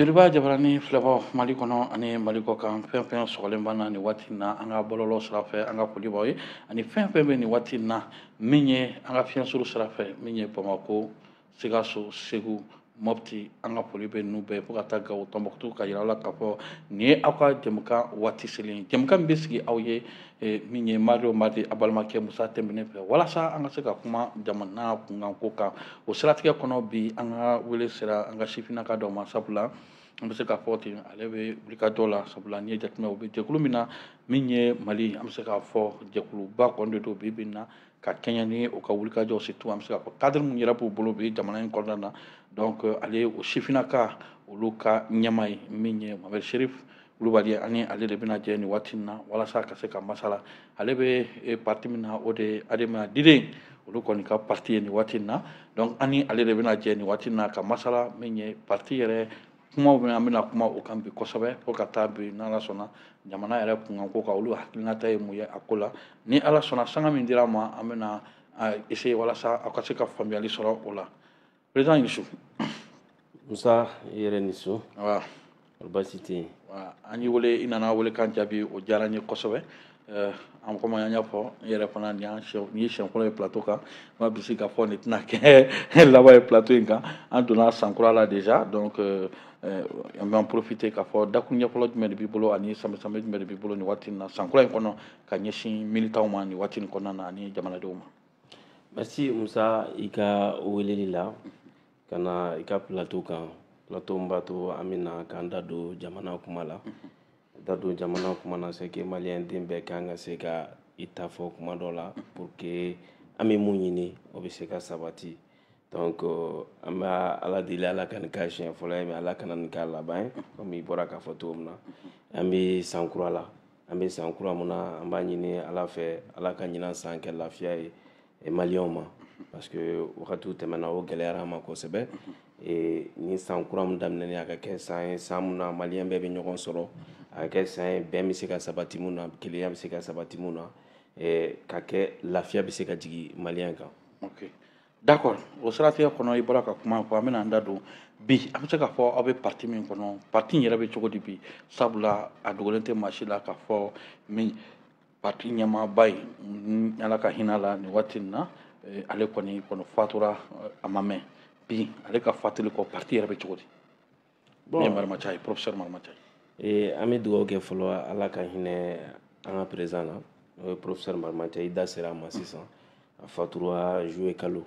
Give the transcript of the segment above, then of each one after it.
Joliba Jabarani filɛbaw, Mali kɔnɔ ani Mali kɔ kan, fɛn fɛn sɔgɔlen b'an na nin waati in na an ka bɔlɔlɔ sira fɛ, an ka foli b'aw ye. Ani fɛn fɛn bɛ nin waati in na min ye an ka fiɲɛsuru sira fɛ, min ye Bamako, Sikaso, Segu, Mopti, an ka foli bɛ ninnu bɛɛ fo ka taa Gawo, Tɔnbɔkutu, ka yira aw la k'a fɔ nin ye aw ka jɛmukan waati selen ye, jɛmukan min bɛ sigi aw ye min ye mardi o mardi, a balimakɛ Musa Tɛnbene fɛ, walasa an ka se ka kuma jamana kunkanko kan. O siratigɛ kɔnɔ, bi an ka wele sera an ka sifinnaka dɔ ma, sabula an bɛ se k'a fɔ ten, ale bɛ wulikajɔ la, sabula n'i ye jateminɛ, o bɛ jɛkulu min na, min ye Mali, an bɛ se k'a fɔ jɛkuluba kɔni de don bi bi in na, ka kɛɲɛ ni o ka wulikajɔ, surtout an bɛ se k'a fɔ cadre min yɛrɛ b'u bolo bi jamana in kɔnɔna na. Donc ale ye o sifinnaka olu ka ɲɛmaa ye, min ye Mohamed Cherif Kulubali, ani ale de bɛna jɛ nin waati in na walasa ka se ka masala. Ale bɛ parti min na, o de ye Adema Diden, olu kɔni ka parti ye nin waati in na. Donc ani ale de bɛna jɛ nin waati in na ka masala min ye parti yɛrɛ kumaw bɛ, an bɛna kuma o kan bi kosɛbɛ, fo ka taa bi, n'Ala sɔnna, jamana yɛrɛ kunkanko kan, olu hakilinata ye mun ye a ko la. Ni Ala sɔnna, sanga min dira ma, an bɛna essayer walasa aw ka se ka faamuyali sɔrɔ o la. Président Yusu. Musa, i yɛrɛ ni su. Baasi tɛ yen. An y'i wele, i nana wele kan jaabi, o diyara n ye kosɛbɛ. An komi an y'a fɔ, n yɛrɛ fana nin ye siɲɛ fɔlɔ ye plateau kan, n ma bisi k'a fɔ nin tɛna kɛ laban ye plateau in kan. An donna san kura la déjà, donc an b'an profiter k'a fɔ dakun ɲɛ fɔlɔ jumɛn de b'i bolo ani sami jumɛn de b'i bolo nin waati in na, san kura in kɔnɔ, ka ɲɛsin militants ma nin waati in kɔnɔna na ani jamanadenw ma. Merci Musa, i ka weleli la ka na i ka plateau kan, plateau min b'a to an bɛna k'an da don jamana kuma la. Da don jamana kuma na, c'est que maliyɛn den bɛɛ kan ka se ka i ta fɔ kuma dɔ la pour que an bɛ mun ɲini, o bɛ se ka sabati. Donc an bɛ Ala deli, Ala ka nin k'a siɲɛ fɔlɔ ye, mais Ala kana nin k'a laban ye. Komi i bɔra k'a fɔ cogo min na, an bɛ san kura la, an bɛ san kura mun na, an b'a ɲini Ala fɛ, Ala ka ɲinan san kɛ lafiya ye maliyɛnw ma, parce que wagatiw tɛmɛna, o gɛlɛyara an ma kosɛbɛ. Ni san kura min daminɛnen, a ka kɛ san ye, san mun na maliyɛn bɛɛ bɛ ɲɔgɔn sɔrɔ, a ka kɛ san ye bɛn bɛ se ka sabati mun na, kelenya bɛ se ka sabati mun na, ka kɛ lafiya bɛ se ka jigin maliyɛn kan. Ok, d'accord. O siratigɛ kɔnɔ, i bɔra ka kuma fɔ, an bɛna an da don bi, an bɛ se k'a fɔ aw bɛ parti min kɔnɔ, parti in yɛrɛ bɛ cogo di bi? Sabula a dogolen tɛ maa si la k'a fɔ min parti ɲɛmaaba ye, Ala ka hinɛ la nin waati in na, ale kɔni fatura a ma mɛn. Bi, ale ka fatuli kɔ, parti yɛrɛ bɛ cogo di? Min ye Mariama Thiaw ye, professeur Mariama Thiaw. An bɛ dugawu kɛ fɔlɔ, Ala ka hinɛ an ka président na, n'o ye professeur Mariama Thiaw. I da sera a ma sisan, a fatura juillet kalo,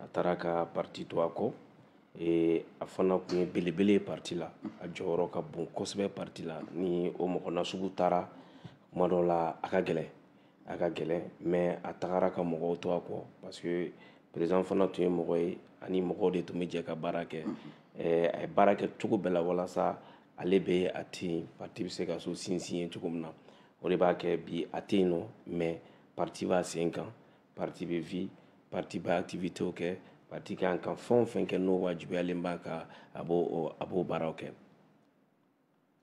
a taara ka parti to a kɔ. A fana tun ye belebele ye parti la, a jɔyɔrɔ ka bon kosɛbɛ parti la. Ni o mɔgɔ nasugu taara, kuma dɔw la a ka gɛlɛn, a ka gɛlɛn, mais a tagara ka mɔgɔw to a kɔ, parce que président fana tun ye mɔgɔ ye ani mɔgɔw de tun bɛ jɛ ka baara kɛ. A ye baara kɛ cogo bɛɛ la walasa ale bɛ a tɛ yen, parti bɛ se ka so sinsin ye cogo min na. O de b'a kɛ bi a tɛ yen nɔ, mais parti b'a sen kan, parti bɛ vi, parti b'a activité kɛ, parti kan ka fɛn o fɛn kɛ n'o wajibiyalen b'a kan, a b'o baaraw kɛ.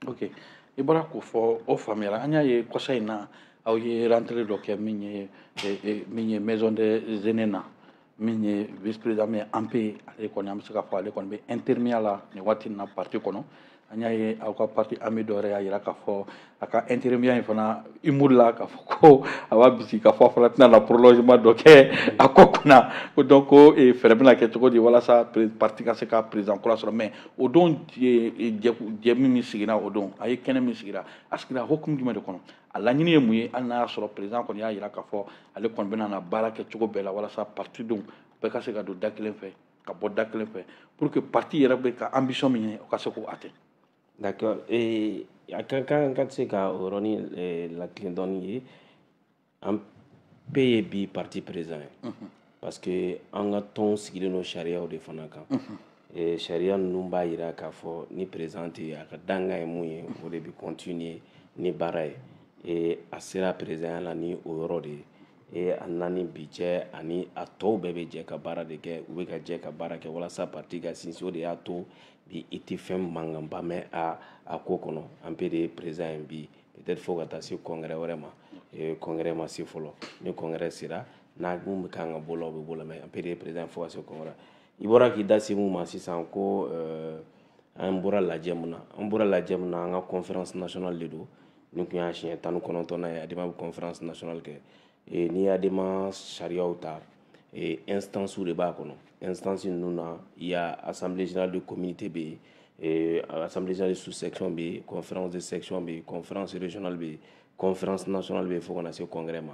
Ok, i bɔra k'o fɔ, o faamuyara. An y'a ye kɔsa in na, aw ye rentrée dɔ kɛ min ye maison des aînés na, min ye vice président min ye ANP, ale kɔni, an bɛ se k'a fɔ ale kɔni bɛ intérimaire la nin waati in na parti kɔnɔ. An y'a ye aw ka parti ami dɔ yɛrɛ y'a jira k'a fɔ a ka intérimaire in fana humour la, k'a fɔ ko a b'a bisi k'a fɔ a fana tɛna na prolongement dɔ kɛ a ko kunna ko. Donc ko fɛɛrɛ bɛna kɛ cogo di walasa parti ka se ka président kura sɔrɔ? Mais o don, jɛ min sigira o don, a ye kɛnɛ min sigira, a sigira hokumu jumɛn de kɔnɔ? A laɲini ye mun ye, hali n'a y'a sɔrɔ président kɔni y'a jira k'a fɔ ale kɔni bɛna na baara kɛ cogo bɛɛ la walasa parti denw bɛɛ ka se ka don da kelen fɛ, ka bɔ da kelen fɛ, pour que parti yɛrɛ bɛ ka ambition min ye, o ka se k'o atteindre? D'accord. A ka kan ka se ka o yɔrɔnin lakilen dɔɔni ye. An bɛɛ ye bi parti président ye, parce que an ka tɔn sigilen don sariyaw de fana kan. Sariya ninnu b'a jira k'a fɔ ni président tɛ yen, a ka dankan ye mun ye, o de bɛ continuer ni baara ye. A sera président la ni o yɔrɔ de ye. A nani bi cɛ ani a tɔw bɛɛ bɛ jɛ ka baara de kɛ, u bɛ ka jɛ ka baara kɛ walasa parti ka sinsin. O de y'a to bi i tɛ fɛn mankanba mɛn a ko kɔnɔ. An bɛɛ de ye président ye bi, peut-être fo ka taa se congrès wɛrɛ ma. Congrès ma se fɔlɔ. Ni congrès sera n'a mun bɛ kan ka bɔ la, o bɛ bɔ la, mais an bɛɛ de ye président fo ka se congrès. I bɔra k'i da se mun ma sisan ko An bɔra lajɛ mun na, an bɔra lajɛ mun na, an ka conférence nationale de don. Nin tun y'a siɲɛ 19nan ye ADEMA bɛ conférence nationale kɛ. N'i ye ADEMA sariyaw ta, instance de b'a kɔnɔ. Instance ninnu na, il y a assemblée générale de communauté bɛ yen, assemblée générale de sous-section bɛ yen, conférence de section bɛ yen, conférence régionale bɛ yen, conférence nationale bɛ yen, fo ka na se congrès ma.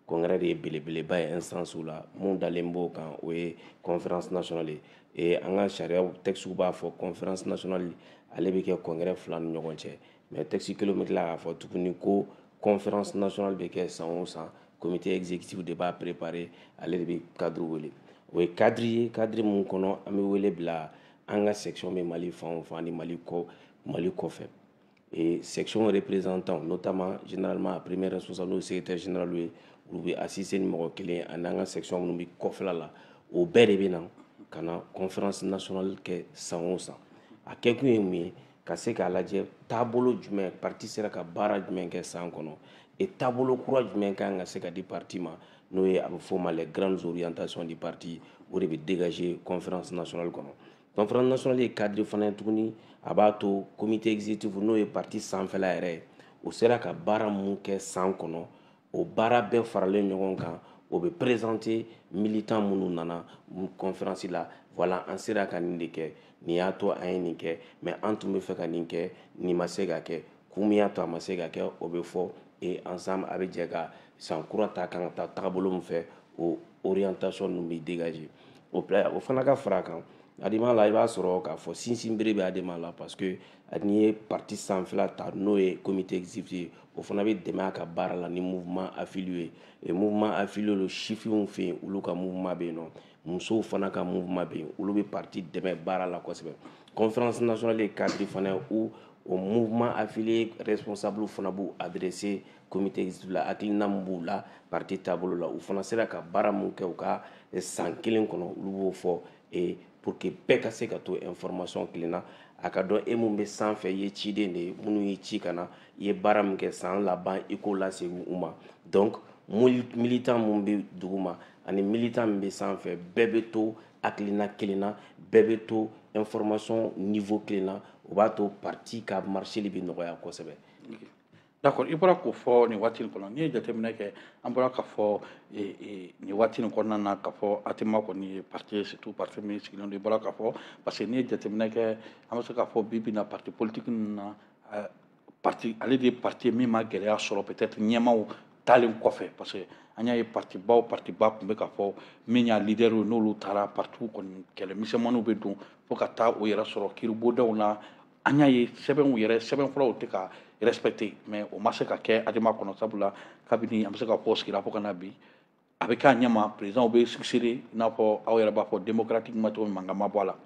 Congrès de ye belebeleba ye instance la. Mun dalen b'o kan, o ye conférence nationale ye. An ka sariya texte b'a fɔ conférence nationale ale bɛ kɛ congrès fila ni ɲɔgɔn cɛ, mais texte kelen bɛ tila k'a fɔ tuguni ko conférence nationale bɛ kɛ san o san, comité exécutif de b'a préparer, ale de bɛ cadre wele. O ye cadre ye, cadre mun kɔnɔ an bɛ wele bila an ka section bɛ Mali fan o fan ni Mali kɔ, Mali kɔfɛ. Et section représentant, notamment généralement premier responsable, n'o ye secrétaire général ye, olu bɛ assister ni mɔgɔ kelen ani an ka section minnu bɛ kɔfɛla la, o bɛɛ de bɛ na ka na conférence nationale kɛ san o san. A kɛkun ye mun ye? Ka se k'a lajɛ taabolo jumɛn, parti sera ka baara jumɛn kɛ san kɔnɔ, et taabolo kura jumɛn kan ka se ka di parti ma, n'o ye a bɛ f'o ma les grandes orientations du parti. O de bɛ dégager conférence nationale kɔnɔ. Conférence nationale ye cadre fana ye tuguni, a b'a to comité exécutif, n'o ye parti sanfɛla yɛrɛ ye, o sera ka baara mun kɛ san kɔnɔ, o baara bɛɛ faralen ɲɔgɔn kan, o bɛ présenter militant minnu nana conférence la. Voilà, an sera ka nin de kɛ, nin y'a to an ye nin kɛ, mais an tun bɛ fɛ ka nin kɛ, nin ma se ka kɛ, kun min y'a to a ma se ka kɛ, o bɛ fɔ. Et ensemble a bɛ jɛ ka san kura ta kan ka taa tagabolo min fɛ, o orientation ninnu bɛ dégager. O fana ka fara a kan, ADEMA la, i b'a sɔrɔ k'a fɔ sinsinbere bɛ ADEMA la, parce que n'i ye parti sanfɛla ta, n'o ye comité exécutif ye, o fana bɛ dɛmɛ a ka baara la ni mouvement affilié ye. Mouvement affilié lo, sifinw fɛ yen, olu ka mouvement bɛ yen nɔ, musow fana ka mouvement bɛ yen, olu bɛ parti dɛmɛ baara la kosɛbɛ. Conférence nationale ye cadre fana ye où o mouvement affilié responsable fana b'u adresser comité exécutif la, hakilina min b'u la parti taabolo la, u fana sera ka baara mun kɛ u ka san kelen kɔnɔ, olu b'o fɔ, et pour que bɛɛ ka se ka to information kelen na, a ka dɔn e mun bɛ sanfɛ, i ye ciden de ye, minnu y'i ci ka na, i ye baara min kɛ san laban, i k'o lasegin u ma. Donc militant mun bɛ dugu ma ani militant min bɛ sanfɛ, bɛɛ bɛ to hakilina kelen na, bɛɛ bɛ to information niveau kelen na. O b'a to parti ka marché bɛ nɔgɔya kosɛbɛ. D'accord, i bɔra k'o fɔ nin waati in kɔnɔ. N'i ye jateminɛ kɛ, an bɔra ka fɔ nin waati in kɔnɔna na k'a fɔ ADEMA kɔni ye parti ye, surtout parti min sigilen don. I bɔra k'a fɔ, parce que n'i ye jateminɛ kɛ, an bɛ se k'a fɔ bi bi in na, parti politique ninnu na, parti ale de ye parti ye min ma gɛlɛya sɔrɔ peut-être ɲɛmaaw taalen kɔfɛ, parce que an y'a ye parti baw, parti ba tun bɛ ka fɔ min y'a leader ye, n'olu taara, partiw kɔni kɛlɛ misɛnmaninw bɛ don fo ka taa o yɛrɛ sɔrɔ kiiribondaw la. An y'a ye sɛbɛnw yɛrɛ, sɛbɛn fɔlɔw tɛ ka respecté, mais o ma se ka kɛ ADEMA kɔnɔ, sabula kabini an bɛ se ka fɔ sigira fo ka na bi, a bɛ k'a ɲɛma, président bɛ succéder, i n'a fɔ aw yɛrɛ b'a fɔ démocratiquement cogo min, mankan ma bɔ a la.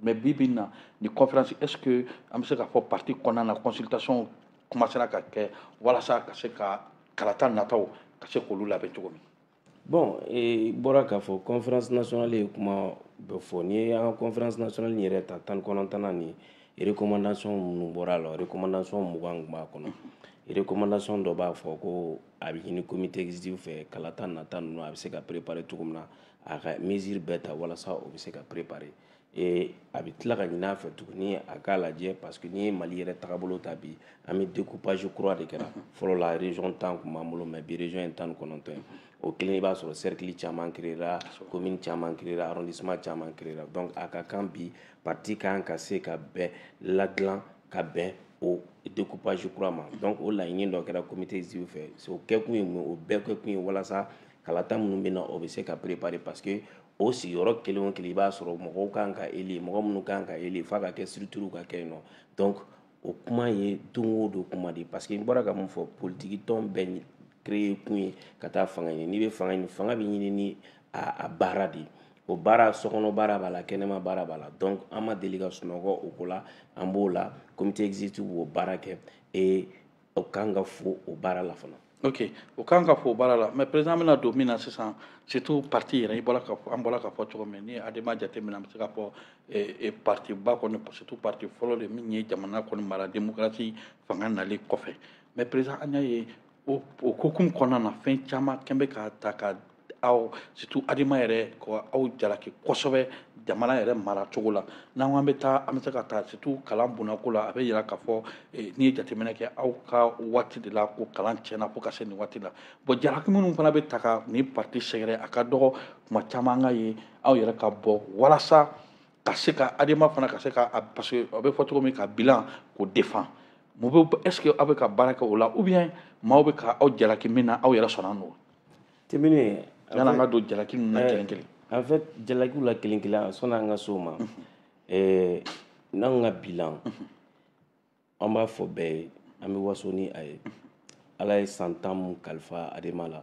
Mais bi bi in na, ni conférence, est ce que an bɛ se k'a fɔ parti kɔnɔna na consultation commencera ka kɛ walasa ka se ka kalata nataw ka se k'olu labɛn cogo min? Bon, i bɔra k'a fɔ conférence nationale ye kuma bɛ fɔ. N'i ye an ka conférence nationale yɛrɛ ta, 19nan nin, recommandation minnu bɔra a la, recommandation 20 tun b'a kɔnɔ. Recommandation dɔ b'a fɔ ko a bɛ ɲini comité exécutif fɛ, kalata nata ninnu a bɛ se ka préparer cogo min na, a ka mesure bɛɛ ta walasa o bɛ se ka préparer. Et a bɛ tila ka ɲini a fɛ tuguni a k'a lajɛ, parce que n'i ye Mali yɛrɛ tagabolo ta bi, an bɛ découpage kura de kɛra. Fɔlɔ la, région 10 tun b'an bolo, mais bi région ye 19 ye. O kelen, i b'a sɔrɔ cercle caman créera, commune caman créera, arrondissement caman créera. Donc a ka kan bi parti kan ka se ka bɛn ladilan ka bɛn o découpage kura ma. Donc o laɲini dɔ kɛra comité exécutif fɛ. O kɛkun ye mun ye? O bɛɛ kɛkun ye walasa kalata minnu bɛ na, o bɛ se ka préparer, parce que o sigiyɔrɔ kelen o kelen, i b'a sɔrɔ mɔgɔw kan ka éli, mɔgɔ minnu kan ka éli, f'a ka kɛ structure ka kɛ yen nɔ. Donc o kuma ye don o don kuma de ye, parce que n bɔra ka mun fɔ, politiki tɔn bɛɛ créer kun ye ka taa fanga ɲini. N'i bɛ fanga ɲini, fanga bɛ ɲini ni a baara de ye. O baara, sokɔnɔ baara b'a la, kɛnɛma baara b'a la. Donc an ma deli ka sunɔgɔ o ko la, an b'o la, comité exécutif b'o baara kɛ, et o kan ka fo o baara la fana. Ok, o kan ka fo o baara la. Mais président, bɛna don min na sisan, surtout parti yɛrɛ, i bɔra ka fɔ, an bɔra ka fɔ cogo min, ni ADEMA jateminɛ, an bɛ se k'a fɔ parti ba kɔni, surtout parti fɔlɔ de min ye jamana kɔni mara démocratie fanga nalen kɔfɛ. Mais président, an y'a ye o hokumu kɔnɔna na, fɛn caman kɛn bɛ ka ta ka aw, surtout ADEMA yɛrɛ, ka aw jalaki kosɛbɛ. Jamana yɛrɛ mara cogo la, n'an ko an bɛ taa, an bɛ se ka taa surtout kalan bonnako la. A bɛ yira k'a fɔ n'i ye jateminɛ kɛ, aw ka waati de la ko kalan tiɲɛna fo ka se nin waati la. Bon, jalaki minnu fana bɛ ta ka nin parti sɛgɛrɛ, a ka dɔgɔ tuma caman. An ka ye aw yɛrɛ ka bɔ walasa ka se ka ADEMA fana ka se ka, parce que a bɛ fɔ cogo min, ka bilan k'o défend. Mun bɛ, est ce que aw bɛ ka baara kɛ o la, ou bien maaw bɛ ka aw jalaki min na, aw yɛrɛ sɔnna n'o? Timini. Yanni an ka don jalaki ninnu na kelen kelen. En fait, jalakiw la kelen kelen, sɔnni an ka s'o ma, n'anw ka bilan, an b'a fɔ bɛɛ ye, an bɛ waso ni a ye. Ala ye san 10 mun kalifa ADEMA la,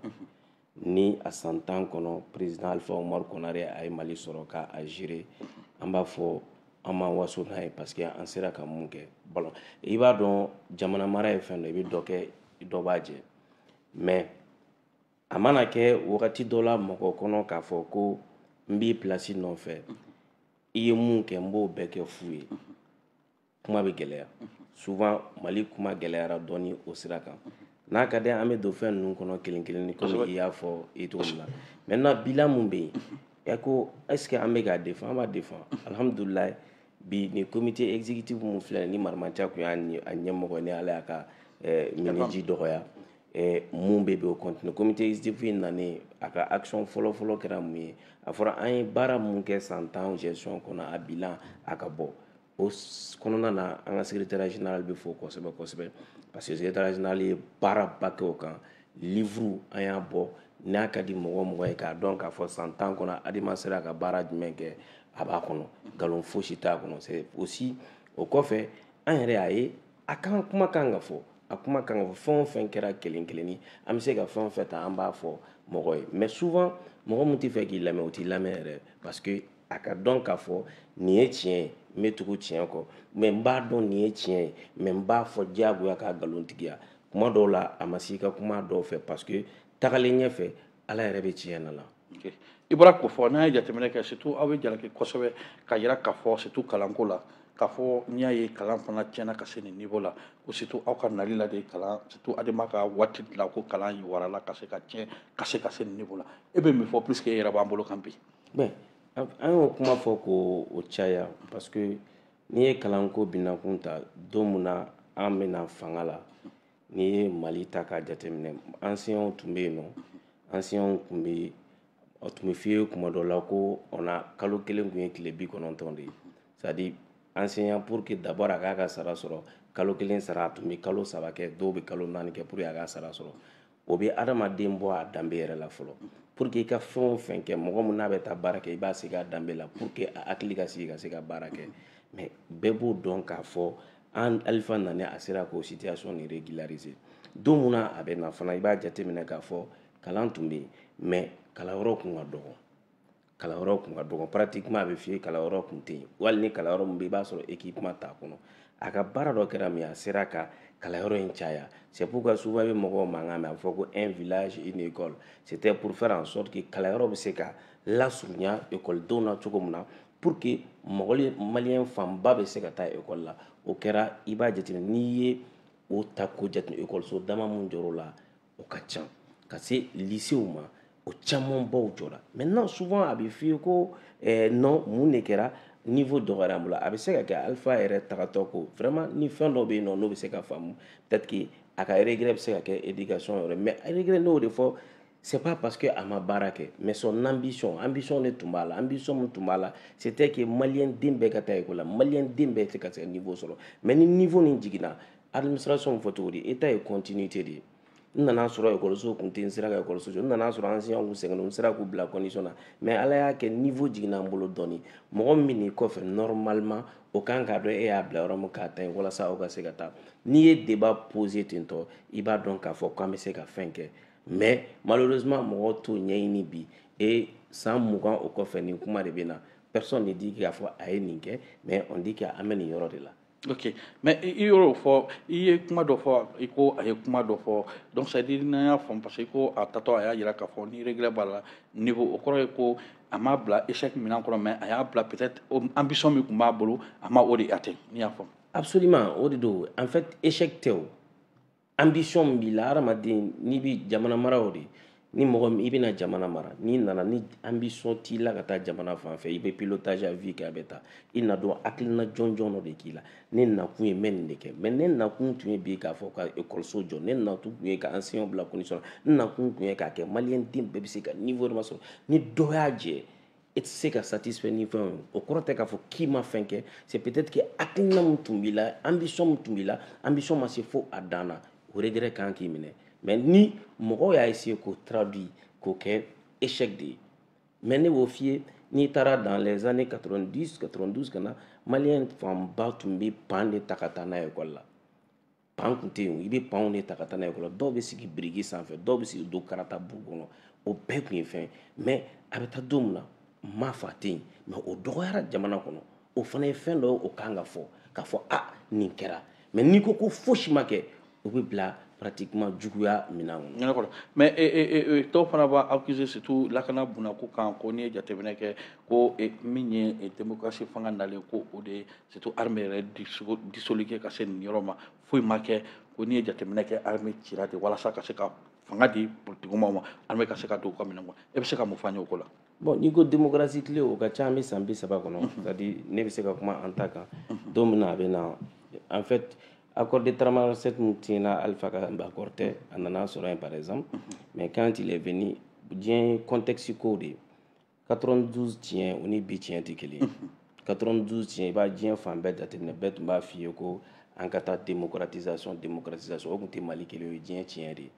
ni a san 10 kɔnɔ, président Alpha Oumar Konaré a ye Mali sɔrɔ k'a gérer, an b'a fɔ an m'an waso n'a ye, parce que an sera ka mun kɛ. Ballon, i b'a dɔn, jamana mara ye fɛn dɔ, i bɛ dɔ kɛ, dɔ b'a jɛ. Mais a mana kɛ wagati dɔ la mɔgɔ kɔnɔ k'a fɔ ko n b'i place nɔfɛ, i ye mun kɛ, n b'o bɛɛ kɛ fu ye, kuma bɛ gɛlɛya. Souvent Mali kuma gɛlɛyara dɔɔni o sira kan. N'a ka di, an bɛ don fɛn ninnu kɔnɔ kelen kelen, komi i y'a fɔ i cogo min na. Maintenant, bilan mun bɛ yen, ɛ ko est ce que an bɛ k'a défend? An b'a défend, alhamdulilayi. Bi ni comité exécutif mun filɛ, ni Marimantia kun y'a ɲɛmɔgɔ, ni Ala y'a ka miniji dɔgɔya, mun bɛ bi, o continue. Comité exécutif in nalen, a ka action fɔlɔ fɔlɔ kɛra mun ye? A fɔra an ye baara mun kɛ san 10 gestion kɔnɔ, a bilan a ka bɔ. O kɔnɔna na, an ka secrétaire général bɛ fo kosɛbɛ kosɛbɛ, parce que secrétaire général ye baaraba kɛ o kan. Livre an y'a bɔ, n'a ka di mɔgɔ o mɔgɔ ye k'a dɔn k'a fɔ san 10 kɔnɔ ADEMA sera ka baara jumɛn kɛ, a b'a kɔnɔ, nkalon fosi t'a kɔnɔ. C'est aussi o kɔfɛ, an yɛrɛ y'a ye, a kan kuma kan ka fɔ, a kuma kan ka fɔ. Fɛn o fɛn kɛra kelen kelenni, an bɛ se ka fɛn o fɛn ta, an b'a fɔ mɔgɔ ye. Mais souvent, mɔgɔ min tɛ fɛ k'i lamɛn, o t'i lamɛn yɛrɛ, parce que a ka dɔn k'a fɔ nin ye tiɲɛ ye, n bɛ tugu tiɲɛ kɔ, mais n b'a dɔn nin ye tiɲɛ ye, mais n b'a fɔ diyagoya k'a nkalontigiya. Kuma dɔw la, a ma s'i ka kuma dɔw fɛ, parce que tagalen ɲɛfɛ, Ala yɛrɛ bɛ tiɲɛ na la. I bɔra k'o fɔ. N'an ye jateminɛ kɛ, surtout aw bɛ jalaki kosɛbɛ ka yira k'a fɔ, surtout kalanko la, k'a fɔ n'i y'a ye kalan fana tiɲɛna ka se nin niveau la, ko surtout aw ka nali la de kalan, surtout ADEMA ka waati la, ko kalan warala ka se ka tiɲɛ ka se nin niveau la. E bɛ min fɔ, puisque e yɛrɛ b'an bolo kan bi? Bon, an y'o kuma fɔ k'o o caya, parce que n'i ye kalanko binakun ta, don min na an bɛna fanga la, n'i ye Mali ta k'a jateminɛ, enseignants tun bɛ yen nɔ, enseignants tun bɛ, a tun bɛ f'i ye kuma dɔ la ko on a kalo kelen tun ye tile 90 de ye. C'est à dire, enseignant, pour que d'abord a k'a ka sara sɔrɔ, kalo kelen sara, a tun bɛ kalo 3 kɛ, dɔw bɛ kalo 4 kɛ pour que a k'a sara sɔrɔ. O bɛ adamaden bɔ a danbe yɛrɛ la fɔlɔ. Pour que i ka fɛn o fɛn kɛ, mɔgɔ min n'a bɛ taa baara kɛ, i b'a sigi a danbe la pour que a hakili ka sigi ka se ka baara kɛ. Mais bɛɛ b'o dɔn k'a fɔ an Alpha nana, a sera k'o situation nin régulariser. Don min na a bɛ na fana, i b'a jateminɛ k'a fɔ kalan tun bɛ yen, mais kalanyɔrɔ kun ka dɔgɔ, kalanyɔrɔ kun ka dɔgɔ pratiquement. A bɛ f'i ye kalanyɔrɔ kun tɛ yen, wali ni kalanyɔrɔ min bɛ yen, i b'a sɔrɔ équipement t'a kɔnɔ. A ka baara dɔ kɛra min ye, a sera ka kalanyɔrɔ in caya. C'est pourquoi souvent i bɛ mɔgɔw mankan mɛn, a bɛ fɔ ko un village, une école. C'était pour faire en sorte que kalanyɔrɔ bɛ se ka lasurunya ekɔlidenw na cogo min na, pour que mɔgɔ malien fanba bɛ se ka taa ekɔli la. O kɛra. I b'a jateminɛ, n'i ye o ta k'o jateminɛ, ekɔliso dama mun jɔr'o la, o ka ca ka se lycéew ma, o camanbaw jɔra. Maintenant, souvent a bɛ f'i ye ko non, mun de kɛra, niveau dɔgɔyara an bolo. A bɛ se ka kɛ Alpha yɛrɛ tagatɔ ko vraiment ni fɛn dɔ bɛ yen nɔ, n'o bɛ se ka faamu, peut-être que a ka regret bɛ se ka kɛ éducation yɔrɔ. Mais regret, n'o de fɔ, c'est pas parce que a ma baara kɛ, mais son ambition, ambition de tun b'a la. Ambition mun tun b'a la, c'était que malien den bɛɛ ka taa école la, malien den bɛɛ tɛ ka se ka niveau sɔrɔ. Mais ni niveau nin jiginna, administration fɔ cogo di, état ye continuité de ye. N nana sɔrɔ ekɔliso kun tɛ, n sera ka ekɔliso jɔ. N nana sɔrɔ enseignant kun sɛgɛnnen, n sera k'u bila condition na. Mais Ala y'a kɛ, niveau jiginna an bolo dɔɔni. Mɔgɔ min n'i kɔfɛ, normalement o kan k'a dɔn e y'a bila yɔrɔ min k'a ta yen, walasa aw ka se ka taa. N'i ye débat posé ten tɔ, i b'a dɔn k'a fɔ k'an bɛ se ka fɛn kɛ. Mais malheureusement, mɔgɔw t'o ɲɛɲini bi. Et san 20 o kɔfɛ, nin kuma de bɛ na. Personne ne dit k'a fɔ a ye nin kɛ, mais on dit qu'an bɛ nin yɔrɔ de la. Ok, mais i y'o fɔ, i ye kuma dɔ fɔ, i ko a ye kuma dɔ fɔ. Donc c'est à dire, n'an y'a faamu, parce que i ko a tatɔ a y'a yira k'a fɔ ni regret b'a la niveau, o kɔrɔ ye ko a m'a bila échec minɛn kɔnɔ, mais a y'a bila peut-être ambition min tun b'a bolo, a ma o de atteint, n'i y'a faamu. Absolument, o de don. En fait, échec tɛ o, ambition min b'i la, hadamaden n'i bi jamana mara, o de Ni mɔgɔ min i bɛna jamana mara, n'i nana ni ambition t'i la ka taa jamana fan fɛ, i bɛ pilotage à vue kɛ, a bɛ taa. I na dɔn hakilina jɔnjɔn dɔ de k'i la. Ne nakun ye n bɛ nin de kɛ, mais ne nakun tun ye bi k'a fɔ ka école jɔ, ne nakun tun ye ka enseignant bila condition na, n nakun tun ye k'a kɛ maliyɛn den bɛɛ bɛ se ka niveau dɔ sɔrɔ. Ni dɔ y'a jɛ, e tɛ se ka satisfait ni fɛn ye. O kɔrɔ tɛ k'a fɔ k'i ma fɛn kɛ, c'est peut-être que hakilina min tun b'i la, ambition min tun b'i la, ambition ma se fo a dan na, o regret kan k'i minɛ. Mais ni mɔgɔw y'a essayer k'o traduire k'o kɛ échec de ye, mais ne b'o f'i ye, n'i taara dans les années 90, 92 ka na, maliyɛn fanba tun bɛ pan de ta ka taa n'a ye école la. Pan tun tɛ yen, i bɛ panw de ta ka taa n'a ye école la. Dɔw bɛ sigi biriki sanfɛ, dɔw bɛ sigi do karata bu kɔnɔ, o bɛɛ tun ye fɛn. Mais a bɛ taa don min na, n m'a fɔ a tɛ yen, mais o dɔgɔyara jamana kɔnɔ. O fana ye fɛn dɔ ye, o kan ka fɔ k'a fɔ a nin kɛra. Mais n'i ko ko fosi ma kɛ, o bɛ bila pratiquement juguya minɛn kɔnɔ. Kɔnɔ. Mais dɔw fana b'a accuser, surtout lakana bunako kan, ko n'i ye jateminɛ kɛ, ko min ye démocratie fanga nalen, ko o de surtout armée yɛrɛ dissoluer ka se nin yɔrɔ ma, foyi ma kɛ. Ko n'i ye jateminɛ kɛ, armée cira de walasa ka se ka fanga di politikimaw ma, armée ka se ka don u ka minɛn kɔnɔ. E bɛ se ka mun fɔ an ye o ko la? Bon, n'i ko démocratie tile, o ka ca, an bɛ san 30 kɔnɔ, c'est à dire ne bɛ se ka kuma an ta kan don min na a bɛ na. En fait, accord de Tamanrasset min tiɲɛna, Alpha ka accord tɛ, a nana sɔrɔ yen par exemple. Mais quand il est venu, diɲɛ contexte kow de ye. 92 tiɲɛ, o ni bi tiɲɛ tɛ kelen ye. 92 tiɲɛ, i b'a diɲɛ fan bɛɛ jateminɛ, bɛɛ tun b'a f'i ye ko an ka taa démocratisation, démocratisation. O tun tɛ Mali kelen ye, o ye diɲɛ tiɲɛ de ye.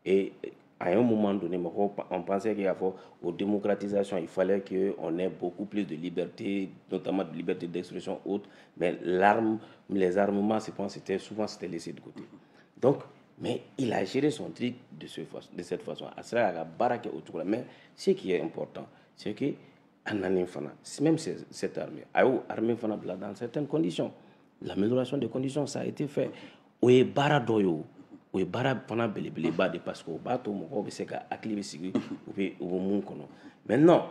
Et à un moment donné, mɔgɔw, on pensait qu'il y a au démocratisation, il fallait qu'on ait beaucoup plus de liberté, notamment de liberté d'expression autre, mais l'arme, les armements, je pense, c'était souvent c'était laissé de côté. Donc, mais il a géré son truc de cette façon. A sera ka baara kɛ o cogo la. Mais ce qui est important, c'est que a nani fana, même cette armée, a y'o armée fana bila dans certaines conditions. L'amélioration des conditions, ça a été fait. O ye baara dɔ ye o. O ye baara fana belebeleba de, parce que o b'a to mɔgɔw bɛ se ka hakili bɛ sigi, u bɛ mun kɔnɔ. Maintenant,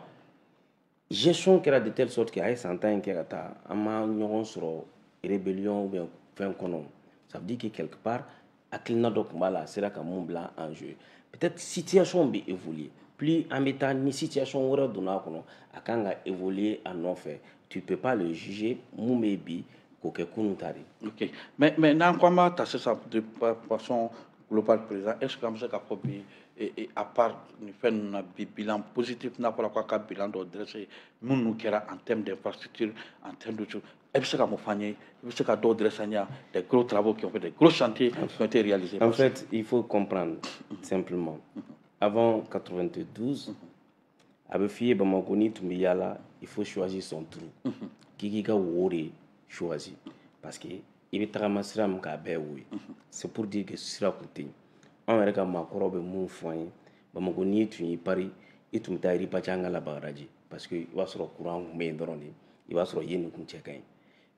gestion kɛra de telle sorte que a ye san 10 in kɛ ka taa, an ma ɲɔgɔn sɔrɔ rébellion ou bien fɛn kɔnɔ. Ça veut dire que quelque part, hakilina dɔ tun b'a la, a sera ka mun bila en jeu. Peut-être situation bɛ évoluer, plus an bɛ taa ni situation wɛrɛ donna a kɔnɔ, a kan ka évoluer a nɔfɛ. Tu peux pas le juger mun bɛ bi k'o kɛ kunun ta de. Ok, mais n'an ko an b'a ta sisan de façon globale, président, est ce que an bɛ se k'a fɔ bi, à part nin fɛn ninnu na, bi bilan positif, n'a fɔra k'a ka bilan dɔ dresser minnu kɛra en termes d'infrastructure, en termes de choses, e bɛ se ka mun fɔ an ye? I bɛ se ka dɔw dresser an ye, des gros travaux qui ont fait, des gros chantiers qui ont été réalisés? En fait, il faut comprendre simplement, avant 92, a bɛ f'i ye Bamakɔ, n'i tun bɛ yaala, il faut choisir son trou, k'i k'i ka wo de choisir, parce que i bɛ tagama sira min kan, a bɛɛ ye wo ye. C'est pour dire que sira kun tɛ yen. Anw yɛrɛ ka maakɔrɔw bɛ mun fɔ an ye, Bamakɔ, n'i tun y'i pari, i tun bɛ taa Ripacanga la Bagadaji, parce que i b'a sɔrɔ courant tun bɛ yen dɔrɔn de, i b'a sɔrɔ yen de kun cɛ ka ɲi.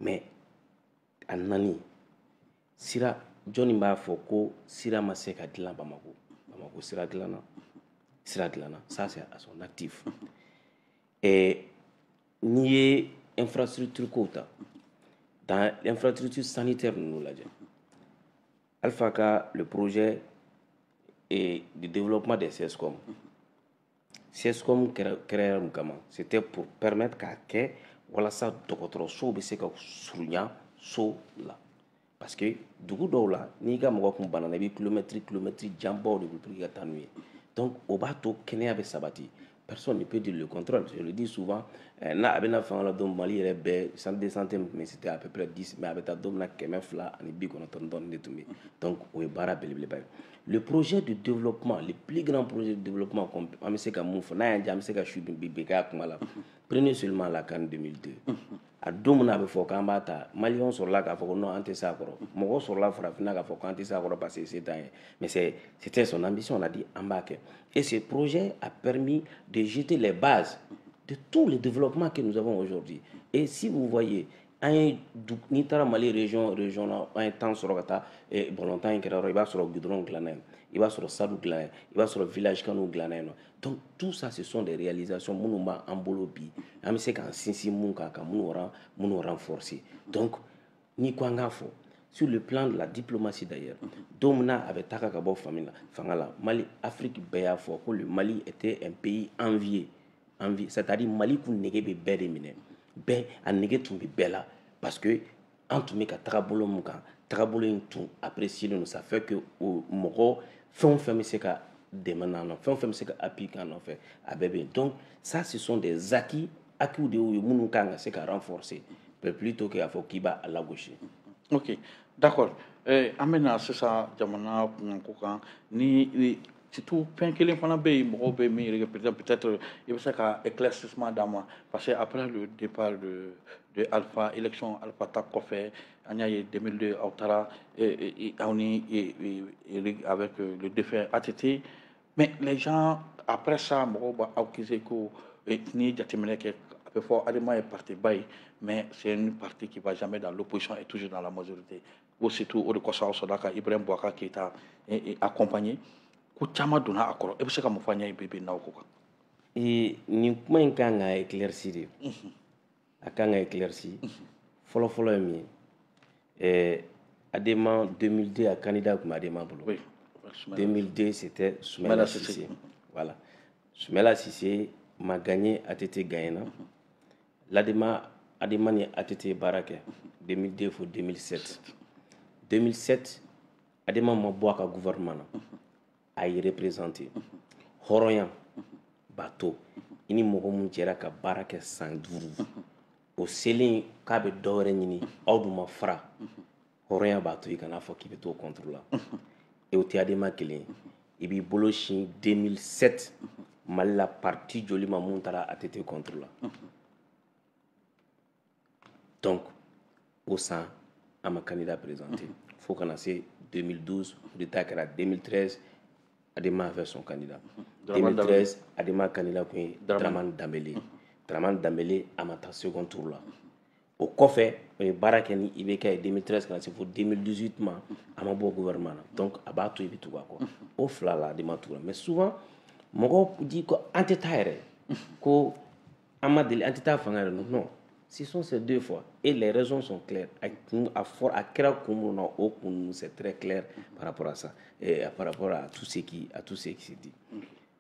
Mais a nani sira, jɔnni b'a fɔ ko sira ma se ka dilan Bamakɔ? Bamakɔ sira dilanna, sira dilanna, ça c'est à son actif. Et n'i ye infrastructure kow ta, dans l'infrastructure sanitaire ninnu lajɛ, Alpha ka le projet et de développement des CSCOM. CSCOM kɛra mun kama? C'était pour permettre k'a kɛ walasa dɔgɔtɔrɔsow bɛ se ka surunya so la, parce que dugu dɔw la, n'i ka mɔgɔ kun banana, i bɛ kilomɛtiri janbaw de bolo pour que ka taa n'u ye. Donc o b'a to kɛnɛya bɛ sabati. Personne ne peut dire le contraire. Je le dis souvent, n'a a bɛna fanga la don, Mali yɛrɛ bɛɛ centre de santé min tun bɛ, c'était à peu près 10, mais a bɛ taa don min na, 290 dɔɔni de tun bɛ. Donc o ye baara belebeleba ye. Le projet de développement, le plus grand projet de développement, an bɛ se ka mun fɔ, n'a y'an diya, an bɛ se ka su bi bi k'a kuma la. Prenez seulement la CAN 2002. A don min na a bɛ fɔ k'an b'a ta, maliyɛnw sɔrɔla k'a fɔ ko non, an tɛ s'a kɔrɔ. Mɔgɔw sɔrɔla farafinna k'a fɔ k'an tɛ s'a kɔrɔ parce que c'est an ye. Mais c'était son ambition, on a dit an b'a kɛ. Et ce projet a permis de jeter les bases de tout le développement que nous avons aujourd'hui. Et si vous voyez, an ye, n'i taara Mali région région na, an ye temps sɔrɔ ka taa balontan in kɛra yɔrɔ, i b'a sɔrɔ goudron dilanna yen, i b'a sɔrɔ stade dilanna yen, i b'a sɔrɔ village kanu dilanna yen nɔ. Donc tout ça, ce sont des réalisations minnu b'an bolo bi, an bɛ se k'an sinsin mun kan, ka minnu renforcer. Donc n'i ko an k'a fɔ Sur le plan de la diplomatie d'ailleurs, don min na a bɛ taga ka bɔ fanga la, Mali, Afrique bɛɛ y'a fɔ ko le Mali était un pays envié, envié, c'est-à-dire Mali kun nege bɛ bɛɛ de minɛ, bɛɛ a nege tun bɛ bɛɛ la, parce que an tun bɛ ka tagabolo mun kan, tagabolo in tun apprécié don. Ça fait que o mɔgɔ fɛn o fɛn bɛ se ka dɛmɛ n'an nɔ, fɛn o fɛn bɛ se ka appui k'an nɔfɛ, a bɛɛ bɛ yen. Donc ça, ce sont des acquis, acquis de y'o ye minnu kan ka se ka renforcer plutôt que k'a fɔ k'i b'a lagosi. Ok, d'accord. An bɛna sisan jamana kunkanko kan ni surtout fɛn kelen fana bɛ yen, mɔgɔw bɛ min yɛrɛ, peut-être i bɛ se ka éclaircissement d'an ma, parce que après le départ de Alpha, élection Alpha ta kɔfɛ, an y'a ye 2002 aw taara aw ni avec le défunt ATT, mais les gens après ça, mɔgɔw b'a accuser ko n'i ye jateminɛ kɛ, a bɛ fɔ ADEMA ye parti ba ye, mais c'est une partie qui va jamais dans l'opposition et toujours dans la majorité. Ko surtout o de kosɔn aw sɔrɔla ka Ibrahim Boubacar Keïta accompagner, ko caman donna a kɔrɔ. E bɛ se ka mun fɔ an ɲɛ bi bi in na o ko kan? Nin kuma in kan ka éclairci de, a kan ka éclairci. Fɔlɔ fɔlɔ ye min ye, ADEMA 2002, a candidat tun bɛ ADEMA bolo. 2002, c'était Soumaïla Cissé. Voilà, Soumaïla Cissé ma gagné, ATT gagné na. L'ADEMA, ADEMA ni ATT baara kɛ 2002 fo 2007. 2007, ADEMA ma bɔ a ka gouvernement na, a y'i représenté. Hɔrɔnya b'a to i ni mɔgɔ mun jɛra ka baara kɛ san 5, o selen k'a bɛ dɔ wɛrɛ ɲini, aw dun ma fara, hɔrɔnya b'a to i kana fɔ k'i bɛ t'o contre la. Et o tɛ ADEMA kelen ye. I b'i bolo sin 2007, Mali la parti joli ma mun taara ATT contre la? Donc o san, an ma candidat présenté fo kana se 2012, coup d'état kɛra. 2013, ADEMA a fait son candidat. 2013, ADEMA candidat kun ye Dramane Dambélé. Dramane Dambélé a ma taa second tour la. O kɔfɛ, o ye baara kɛ ni IBK ye 2013 ka na se fo 2018 ma, a ma bɔ gouvernement na. Donc a b'a to i bɛ tugu a kɔ. O fila la, ADEMA tugura. Mais souvent mɔgɔw di ko an tɛ taa yɛrɛ, ko an ma deli, an tɛ taa fanga yɛrɛ. Non, ce sont ces deux fois et les raisons sont claires. A kun a fɔ a kɛra kun mun na, o kun, c'est très clair par rapport à ça et par rapport à tout ce qui s'est dit.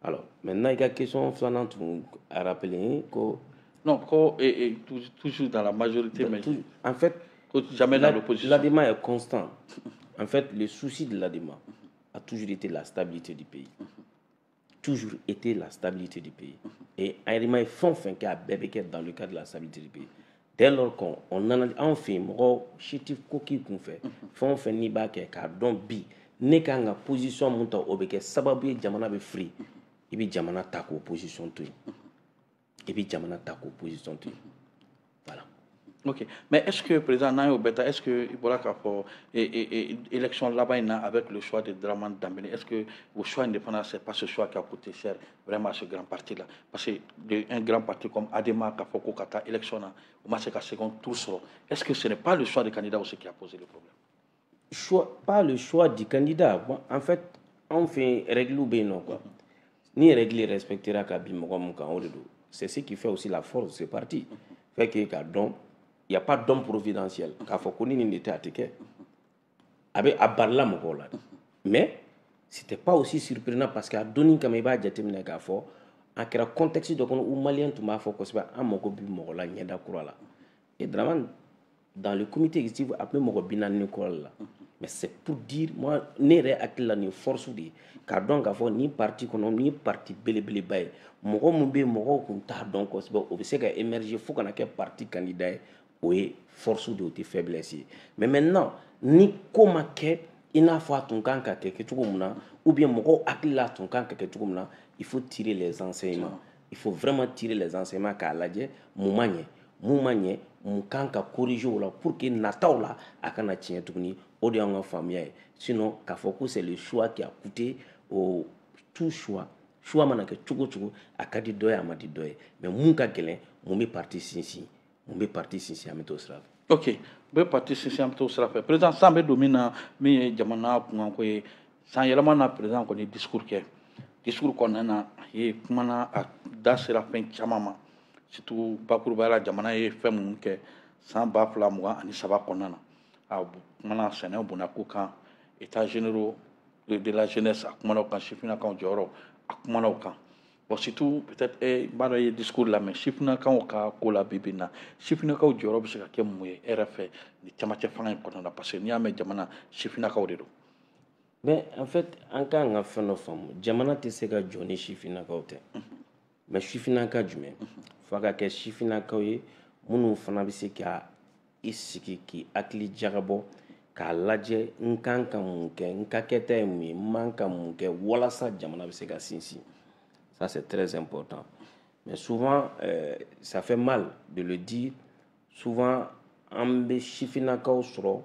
Alors maintenant, i ka question filanan tun a rappelé ko Non, ko toujours dans la majorité, mais tout, en fait, ko jamais dans l'opposition. L'ADEMA est constant. En fait, le souci de l'ADEMA a toujours été la stabilité du pays, toujours été la stabilité du pays. Et ADEMA ye fɛn o fɛn kɛ, a bɛɛ bɛ kɛ dans le cadre de la stabilité du pays. Dès lors qu'on on analyse, anw fɛ yen, mɔgɔ si tɛ ko k'i kun fɛ. Fɛn o fɛn n'i b'a kɛ k'a dɔn bi ne kan ka position mun ta, o bɛ kɛ sababu ye jamana bɛ firi, i bɛ jamana ta k'o position to yen, i bɛ jamana ta k'o position to yen. Voilà. Ok, mais est-ce que, président, n'an y'o bɛɛ ta, est-ce que i bɔra k'a fɔ élection laban in na avec le choix de Dramane Dambélé, est-ce que o choix in de fana, c'est pas ce choix qui a coûté cher vraiment à ce grand parti-là? Parce que un grand parti comme ADEMA, k'a fɔ ko ka taa élection na, o ma se ka second tour sɔrɔ, est-ce que ce n'est pas le choix du candidat aussi qui a posé le problème? Choix, pas le choix du candidat. Bon, en fait, anw fɛ, règle bɛ yen nɔ quoi. Ni règle respectera ka bin mɔgɔ mun kan, o de don. C'est ce qui fait aussi la force de ce parti. Fait que k'a dɔn, il y a pas d'homme providentiel k'a fɔ ko ni nin de tɛ, a tɛ kɛ. A bɛ a barila mɔgɔw la, mais c'était pas aussi surprenant, parce que a donni kama, i b'a jateminɛ k'a fɔ a kɛra contexte dɔ kɔnɔ où malien tun b'a fɔ kosɛbɛ an mago bɛ mɔgɔ la ɲɛda kura la. Et Dramane, dans le comité exécutif, a tun bɛ mɔgɔ 40 ni kɔ la. Mais c'est pour dire, moi, ne yɛrɛ hakili la, nin force de ye k'a dɔn k'a fɔ nin parti kɔnɔ, nin ye parti belebeleba ye, mɔgɔ mun bɛ yen, mɔgɔw kun t'a dɔn kosɛbɛ, o bɛ se ka émerger fo kana kɛ parti candidat ye. O ye force de ye, o tɛ faiblesse ye. Mais maintenant, ni ko ma kɛ i n'a fɔ a tun kan ka kɛ kɛcogo mun na, ou bien mɔgɔw hakili la a tun kan ka kɛ cogo min na, il faut tirer les enseignements. Il faut vraiment tirer les enseignements k'a lajɛ mun ma ɲɛ, mun ma ɲɛ, mun kan ka corriger o la pour que nataw la a kana tiɲɛ tuguni. O de y'anw ka faamuya ye. Sinon, k'a fɔ ko c'est le choix qui a coûté au tout choix, choix mana kɛ cogo o cogo, a ka di dɔ ye, a ma di dɔ ye, mais mun ka gɛlɛn, mun bɛ parti sinsin, mun bɛ parti sinsin, an bɛ t'o sira fɛ. Ok, bɛ parti sinsin, an bɛ t'o sira fɛ. Président, san bɛ don min na, min ye jamana kunkanko ye, san yɛlɛma na, président kɔni discours kɛ. Discours kɔnɔna na, a ye kumana, a da sera fɛn caman ma, surtout bakurubaya la, jamana ye fɛn minnu kɛ san 2023 kɔnɔna na. A kumana sɛnɛ bonnako kan, état généraux de la jeunesse, a kumana o kan, sifinnakaw jɔyɔrɔ, a kumana o kan. Bon, surtout peut-être n b'a dɔn i ye discours lamɛn, sifinnakaw ka ko la bi bi in na, sifinnakaw jɔyɔrɔ bɛ se ka kɛ mun ye e yɛrɛ fɛ nin camancɛ fanga in kɔnɔna na? Parce que n'i y'a mɛn jamana, sifinnakaw de don. Mais en fait, an kan ka fɛn dɔ faamu: jamana tɛ se ka jɔ ni sifinnakaw tɛ. Mais sifinnaka jumɛn? F'a ka kɛ sifinnakaw ye minnu fana bɛ se ka i sigi k'i hakili jagabɔ k'a lajɛ: n kan ka mun kɛ, n ka kɛta ye mun ye, n man ka mun kɛ walasa jamana bɛ se ka sinsin. Ça, c'est très important. Mais souvent, ça fait mal de le dire, souvent an bɛ sifinnakaw sɔrɔ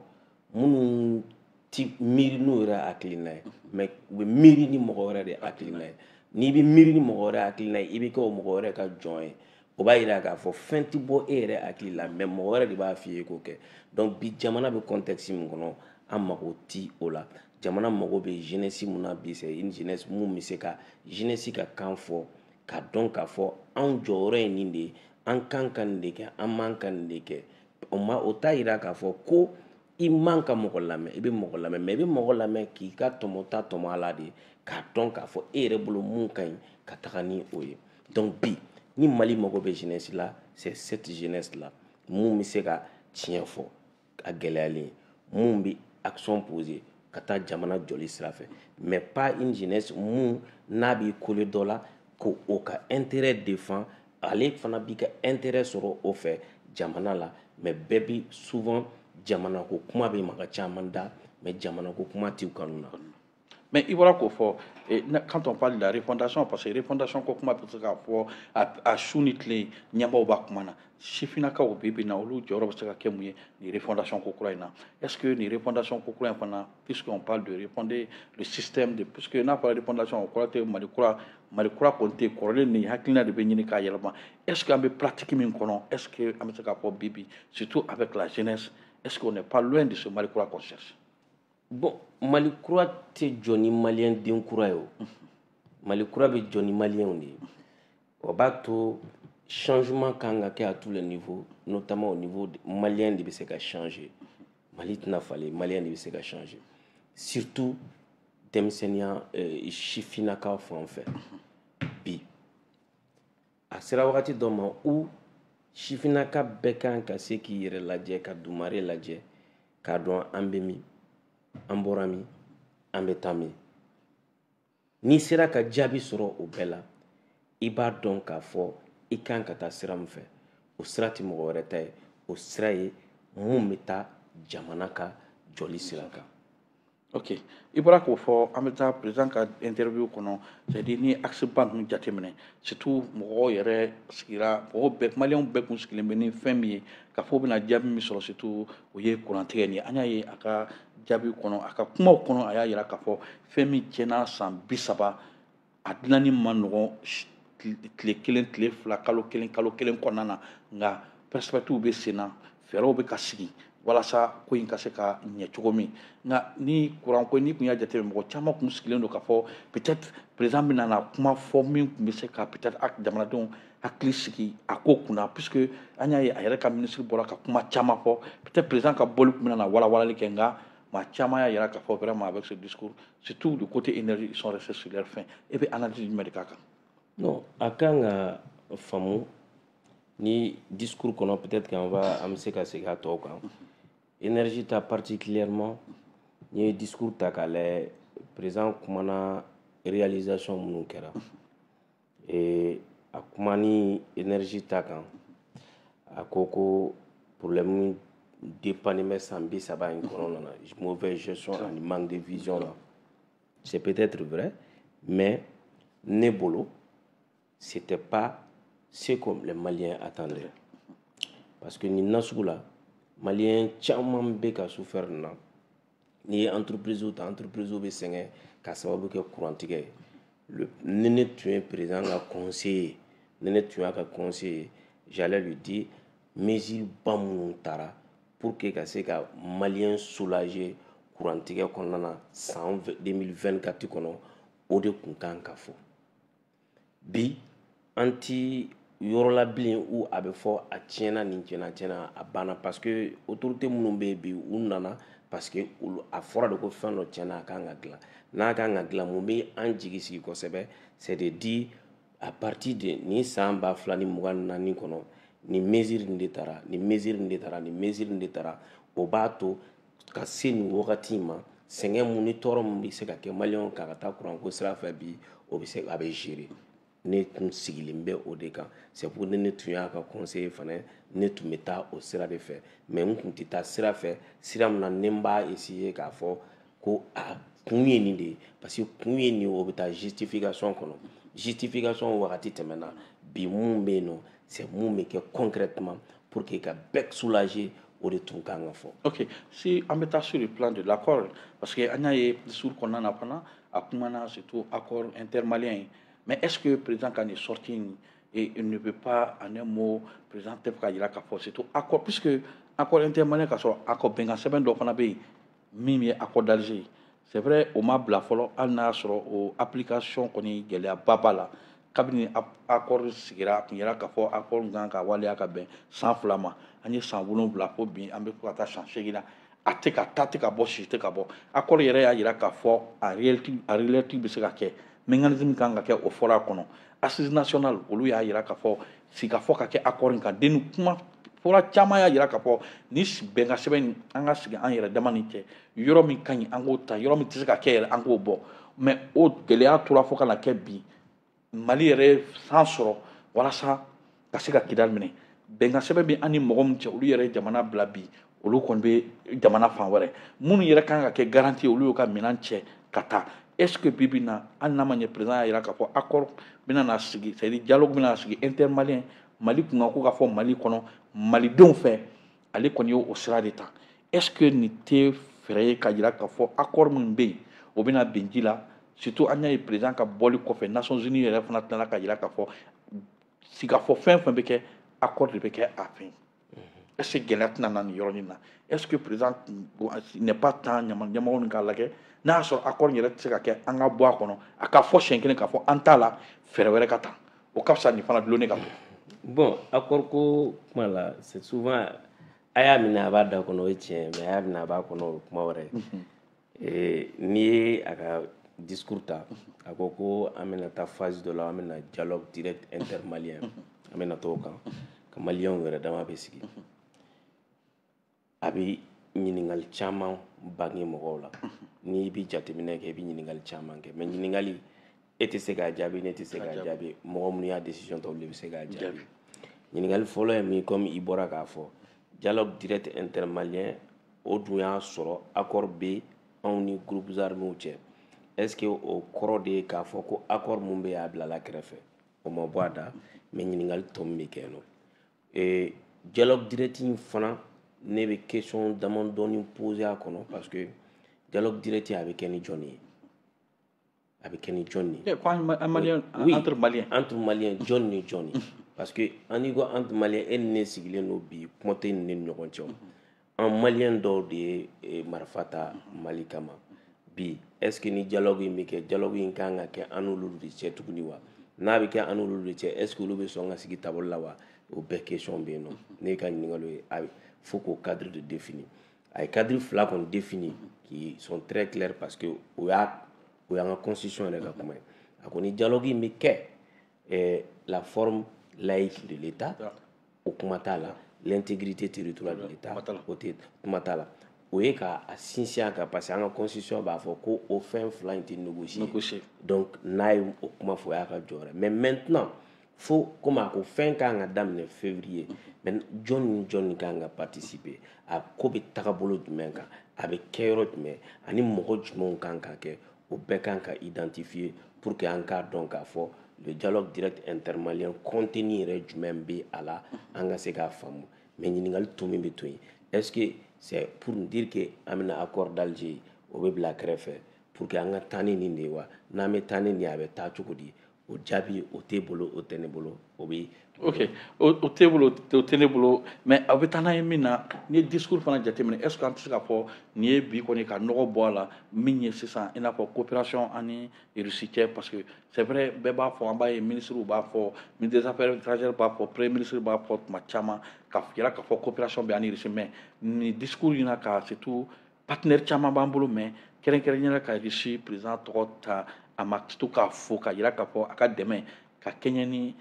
minnu ti miiri n'u yɛrɛ hakilina ye, mais u bɛ miiri ni mɔgɔ wɛrɛ de hakilina ye. N'i bɛ miiri ni mɔgɔ wɛrɛ hakilina ye, i bɛ kɛ o mɔgɔ wɛrɛ ka jɔn ye. O b'a yira k'a fɔ fɛn tɛ bɔ e yɛrɛ hakili la, mais mɔgɔ wɛrɛ de b'a f'i ye k'o kɛ. Donc bi, jamana bɛ contexte min kɔnɔ, an mago ti o la. Jamana mago bɛ jeunesse mun na bi, c'est une jeunesse mun bɛ se ka jeunesse ka kan fɔ, k'a dɔn k'a fɔ anw jɔyɔrɔ ye nin de ye, an kan ka nin de kɛ, an man ka nin de kɛ. O ma, o t'a yira k'a fɔ ko i man ka mɔgɔ lamɛn. I bɛ mɔgɔ lamɛn, mais i bɛ mɔgɔ lamɛn k'i ka tɔmɔta tɔmɔ a la de, k'a dɔn k'a fɔ e yɛrɛ bolo mun ka ɲi ka taga ni o ye. Donc bi, ni Mali mago bɛ jeunesse la, c'est cette jeunesse là mun bɛ se ka tiɲɛ fɔ a gɛlɛyalen, mun bɛ action poser ka taa jamana jɔli sira fɛ, mais pas une jeunesse mun n'a b'i coller dɔ la ko o ka intérêt défend, ale fana b'i ka intérêt sɔrɔ o fɛ jamana la. Mais bɛɛ bi souvent jamana ko kuma bɛ maga caman da, mais jamana ko kuma t'u kanu na. Mais i bɔra k'o fɔ, quand on parle de la refondation, parce que refondation ko kuma bɛ se k'a fɔ a su ni tile, ɲɛmaaw b'a kuma na. Sifinnakaw bi bi in na, olu jɔyɔrɔ bɛ se ka kɛ mun ye nin refondation ko kura in na? Est ce que nin refondation ko kura in fana, puisqu'on parle de refonder le système de, puisque n'a fɔra refondation, o kɔrɔ tɛ Mali kura, Mali kura kɔni tɛ kɔrɔlen, nin hakilina de bɛ ɲini k'a yɛlɛma. Est ce que an bɛ pratique min kɔnɔ, est ce que an bɛ se k'a fɔ bi bi, surtout avec la jeunesse, est ce qu'on n'est pas loin de ce Mali kura qu'on cherche? Bon, Mali kura tɛ jɔ ni maliyɛn den kura ye. O Mali kura bɛ jɔ ni maliyɛnw de ye. O b'a to changement kan ka kɛ à tous les niveaux, notamment au niveau malien de bɛ se ka changer. Mali tɛna falen, maliyɛn de bɛ se ka changer, surtout denmisɛnninya, sifinnakaw fan fɛ. Bi, a sera wagati dɔ ma où sifinnaka bɛɛ kan ka se k'i yɛrɛ lajɛ, ka dumare lajɛ, k'a dɔn an bɛ min, an bɔra min, an bɛ taa min. N'i sera ka jaabi sɔrɔ o bɛɛ la, i b'a dɔn k'a fɔ i kan ka taa sira min fɛ, o sira tɛ mɔgɔ wɛrɛ ta ye, o sira ye mun bɛ taa jamana ka jɔli sira kan. Ok, i bɔra k'o fɔ, an bɛ taa président ka interview kɔnɔ, c'est à dire ni axe ba ninnu jateminɛ, surtout mɔgɔw yɛrɛ sigira, mɔgɔw bɛɛ, maliyɛnw bɛɛ kun sigilen bɛ ni fɛn min ye k'a fɔ u bɛna jaabi min sɔrɔ, surtout o ye kurantigɛ nin ye. An y'a ye a ka jaabi kɔnɔ, a ka kumaw kɔnɔ, a y'a yira k'a fɔ fɛn min tiɲɛna san 30, a dilanni ma nɔgɔn tile 1, tile 2, kalo 1, kalo 1 kɔnɔna na, nka perspective bɛ sen na, fɛɛrɛw bɛ ka sigi walasa ko in ka se ka ɲɛ cogo min. Nka ni kuran ko, ni kun y'a jateminɛ, mɔgɔ caman kun sigilen don k'a fɔ peut-être président bɛna na kuma fɔ min tun bɛ se ka peut-être jamanadenw hakili sigi a ko kunna, puisque an y'a ye a yɛrɛ ka ministre bɔra ka kuma caman fɔ, peut-être président ka bɔli tun bɛna na walawalali kɛ. Nka maa caman y'a yira k'a fɔ vraiment, avec ce discours, surtout du côté énergie, ils sont restés sur leur faim. E bɛ analyse jumɛn de k'a kan? Non, a kan ka faamu ni discours kɔnɔ, peut-être qu'on va, an bɛ se ka segin a tɔw kan. Énergie ta particulièrement, n'i ye discours ta k'a lajɛ, président kumana réalisation minnu kɛra et a kumani énergie ta kan, a ko ko problème dépanné bɛ san 30 in kɔnɔna na, mauvaise gestion ani manque de vision la. C'est peut-être vrai, mais ne bolo, c'était pas ce que les Maliens attendaient, parce que nin nasugu la, Malien caman bɛ ka souffert nin na. N'i ye entreprise ta, entreprise bɛ sɛgɛn ka sababu kɛ kurantigɛ ye. Ni ne tun ye président ka conseiller, ni ne tun y'a ka conseiller, j'allais lui dire mesure ba minnu taara pour que ka se ka Malien soulager kurantigɛ kɔnɔna na san 2024 kɔnɔ, o de tun kan ka fɔ. Bi, an ti yɔrɔ la bilen où a bɛ fɔ a tiɲɛna, nin tiɲɛna, tiɲɛna, a banna, parce que autorité minnu bɛ yen bi, u nana parce que olu a fɔra de ko fɛn dɔ tiɲɛna, a kan ka dilan. N'a kan ka dilan, mun bɛ an jigi sigi kosɛbɛ? C'est de dire à partir de nin san 2024 kɔnɔ, nin mesure nin de taara, nin mesure nin de taara, nin mesure nin de taara. O b'a to ka se nin wagati in ma, sɛgɛn mun ni tɔɔrɔ mun bɛ se ka kɛ maliyɛnw kan ka taa kuranko sira fɛ bi, o bɛ se a bɛ gérer. Ne tun sigilen bɛ o de kan. C'est pour ne tun y'a ka conseiller fana, ne tun bɛ taa o sira de fɛ, mais n tun tɛ taa sira fɛ, sira min na ne b'a essayer k'a fɔ ko a kun ye nin de ye, parce que kun ye nin ye, o bɛ taa justification kɔnɔ. Justification wagati tɛmɛna. Bi mun bɛ yen nɔ, c'est mun bɛ kɛ concrètement pour que ka bɛɛ soulager, o de tun kan ka fɔ. Ok, si an bɛ taa sur le plan de l'accord, parce que an y'a ye discours kɔnɔna na fana, a kumana surtout accord intermalien ye. Mais est ce que président ka nin sortie in, et il ne peut pas, en un mot, président tɛ fɛ ka yira k'a fɔ surtout accord, puisque accord intermalien ka sɔrɔ accord bɛnkan sɛbɛn dɔ fana bɛ yen min ye accord d'Alger ye. C'est vrai, o ma bila fɔlɔ, hali n'a y'a sɔrɔ o application kɔni gɛlɛyaba b'a la. Kabini accord sigira, a tun yira k'a fɔ accord kan ka waleya ka bɛn san 2 ma. An ye san 7 fo bi, an bɛ fo ka taa san 8 la, a tɛ ka taa, tɛ ka bɔ, si tɛ ka bɔ. Accord yɛrɛ y'a yira k'a fɔ a réalité, a réalité bɛ se ka kɛ, mécanisme kan ka kɛ, o fɔra a kɔnɔ. Assise nationale, olu y'a yira k'a fɔ sigikafɔ ka kɛ accord in kan. Den kuma fɔra caman y'a yira k'a fɔ ni bɛnkan sɛbɛn in, an ka sigi an yɛrɛ dama ni cɛ, yɔrɔ min ka ɲi an k'o ta, yɔrɔ min tɛ se ka kɛ yɛrɛ an k'o bɔ. Mais o gɛlɛya tora fo ka na kɛ bi, Mali yɛrɛ san sɔrɔ walasa ka se ka Kidali minɛ. Bɛnkan sɛbɛn bɛ an ni mɔgɔ min cɛ, olu yɛrɛ ye jamana bila bi, olu kɔni bɛ jamana fan wɛrɛ. Minnu yɛrɛ kan ka kɛ garantie, olu y'u ka minɛn cɛ ka taa. Est ce que bi bi in na, hali n'a ma ɲɛ, président y'a yira k'a fɔ accord bɛna na sigi, c'est à dire dialogue bɛna sigi intermalien, Mali kun ka ko ka fɔ Mali kɔnɔ malidenw fɛ, ale kɔni y'o sira de ta. Est ce que nin tɛ fɛɛrɛ ye ka yira k'a fɔ accord min bɛ yen, o bɛna bɛn ji la? Surtout an y'a ye président ka bɔli kɔfɛ, Nations Unies yɛrɛ fana tilala ka yira k'a fɔ sigikafɔ fɛn fɛn bɛ kɛ, accord de bɛ kɛ a fɛ. Est ce que gɛlɛya tɛna na nin yɔrɔnin na? Est ce que président n'est pas temps ɲɛmɔgɔ nin k'a lajɛ, n'a y'a sɔrɔ accord yɛrɛ tɛ se ka kɛ, an ka bɔ a kɔnɔ, a ka fɔ siɲɛ kelen k'a fɔ an t'a la, fɛɛrɛ wɛrɛ ka ta, o ka fisa nin fana dulonnen ka to? Bon, accord ko kuma la, c'est souvent a y'a minɛ a b'a da kɔnɔ, o ye tiɲɛ, mais a y'a minɛ a b'a kɔnɔ, o ye kuma wɛrɛ ye. N'i ye a ka discours ta, a ko ko an bɛna taa phase dɔ la, an bɛna dialogue direct intermalien, an bɛna t'o kan ka maliyɛnw yɛrɛ dama bɛ sigi. A bɛ ɲininkali caman bange mɔgɔw la. N'i bɛ jateminɛ kɛ, i bɛ ɲininkali caman kɛ, mais ɲininkali e tɛ se k'a jaabi, ne tɛ se k'a jaabi, mɔgɔ minnu y'a décision ta, olu de bɛ se k'a jaabi. Ɲininkali fɔlɔ ye min, comme i bɔra k'a fɔ, dialogue direct intermalien, o dun y'a sɔrɔ accord bɛ anw ni groupes armés cɛ. Est ce que o kɔrɔ de ye k'a fɔ ko accord mun bɛ yen, a bilala kɛrɛfɛ? O ma bɔ a da, mais ɲininkali tɔ min bɛ kɛ yen nɔ, dialogue direct in fana, ne bɛ question damadɔni poser a kɔnɔ, parce que dialogue direct, a bɛ kɛ ni jɔnni ye? A bɛ kɛ ni jɔnni ye? Ko malien, entre maliens. Entre maliens, jɔn ni jɔnni? Parce que an n'i ko entre maliens, e ni ne sigilen don bi, kuma tɛ ni ne ni ɲɔgɔn cɛ. An maliyɛn dɔw de ye marifa ta Mali kama bi. Est ce que ni dialogue in bɛ kɛ, dialogue in kan ka kɛ an n'olu de cɛ tuguni wa? N'a bɛ kɛ an n'olu de cɛ, est ce que olu bɛ sɔn ka sigi tabali la wa? O bɛɛ question bɛ yen nɔ. Ne ka ɲininkali ye, a faut k'o cadre de définir. A ye cadre fila kɔni définir qui sont très clairs, parce que o y'an ka constitution yɛrɛ ka kuma ye. A ko ni dialogue in bɛ kɛ, la forme laïque de l'État, o kuma t'a la, l'intégrité territoriale de l'État, o tɛ kuma t'a la. O ye k'a sinsin a kan, parce que an ka constitution b'a fɔ ko o fɛn fila in tɛ négocier. Donc n'a ye o kuma fɔ, o y'a ka jɔyɔrɔ. Mais maintenant, fo komi a ko fɛn kan ka daminɛ février, mais jɔn ni jɔn kan ka participer? A ko bɛ tagabolo jumɛn kan? A bɛ kɛ yɔrɔ jumɛn? Ani mɔgɔ jumɛnw kan ka kɛ? O bɛɛ kan ka identifier pour que an k'a dɔn k'a fɔ le dialogue direct intermalien, contenu yɛrɛ jumɛn bɛ a la, an ka se k'a faamu. Mais ɲininkali to min bɛ to yen, est ce que c'est pour nous dire que an bɛna accord d'Alger, o bɛ bila kɛrɛfɛ pour que an ka taa ni nin de ye wa? N'an bɛ taa ni nin ye, a bɛ taa cogo di? O jaabi o t'e bolo, o tɛ ne bolo, o bɛ Ok, o t'e bolo, o tɛ ne bolo, mais aw bɛ taa n'a ye min na. N'i ye discours fana jateminɛ, est ce que an tɛ se k'a fɔ nin ye bi kɔni ka nɔgɔ bɔ a la, min ye sisan i n'a fɔ coopération ani Russie cɛ? Parce que c'est vrai, bɛɛ b'a fɔ, an b'a ye, ministre b'a fɔ, ministre des Affaires étrangères b'a fɔ, premier ministre b'a fɔ tuma caman, ka yira k'a fɔ coopération bɛ ani Russie. Mais nin discours in na, ka surtout partenaire caman b'an bolo, mais kɛrɛnkɛrɛnnenya la ka Russie président tɔgɔ ta a ma, surtout k'a fo, ka yira k'a fɔ a ka dɛmɛ ka kɛɲɛ ni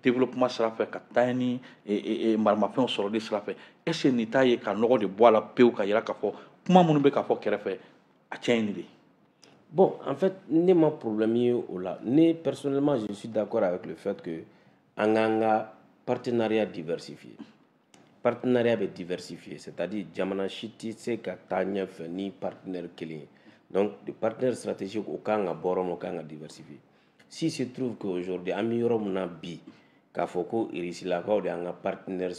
développement sira fɛ, ka taa ni maramafɛnw sɔrɔli sira fɛ. Est ce que nin t'a ye ka nɔgɔ de bɔ a la pewu, ka yira k'a fɔ kuma minnu bɛ ka fɔ kɛrɛfɛ, a tiɲɛ ye nin de ye? Bon, en fait, ne ma problème ye o la. Ne, personnellement, je suis d'accord avec le fait que an k'an ka partenariat diversifié. Partenariat bɛ diversifié, c'est-à-dire jamana si tɛ se ka taa ɲɛfɛ ni partenaire kelen ye. Donc, le partenaire stratégique, o kan ka bɔ yɔrɔ min, o kan ka diversifier. S'il se trouve qu'aujourd'hui, an bɛ yɔrɔ min na bi, k'a fɔ ko Irisilakaw de y'an ka partenaire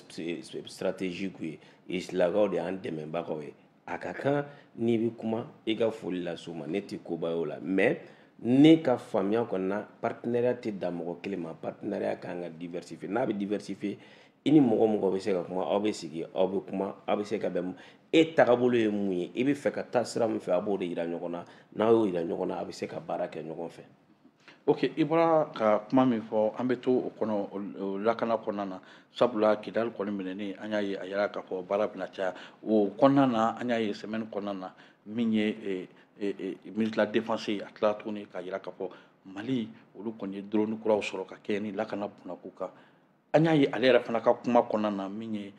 stratégique ye, Irisilakaw de y'an dɛmɛbagaw ye, a ka kan n'i bɛ kuma, i ka foli lase u ma. Ne tɛ koba ye o la, mais ne ka faamuya kɔni na, partenariat tɛ dan mɔgɔ kelen ma. Partenariat kan ka diversifier. N'a bɛ diversifier, i ni mɔgɔ mɔgɔ bɛ se ka kuma, aw bɛ sigi, aw bɛ kuma, aw bɛ se ka bɛn. E tagabolo ye mun ye, i bɛ fɛ ka taa sira min fɛ, a b'o de yira ɲɔgɔn na. N'aw y'o yira ɲɔgɔn na, a bɛ se ka baara kɛ ɲɔgɔn fɛ. Ok, i bɔra ka kuma min fɔ, an bɛ to o kɔnɔ, o lakana kɔnɔna na, sabula Kidali kɔni minɛni, an y'a ye, a yira k'a fɔ baara bɛna caya o kɔnɔna na. An y'a ye semaine kɔnɔna na, min ye ministre de la Défense ye, a tilala tuguni k'a yira k'a fɔ Mali olu kɔni ye drone kuraw sɔrɔ ka kɛ ni lakana bunakun kan. An y'a ye ale yɛrɛ fana ka kuma kɔnɔna na, min ye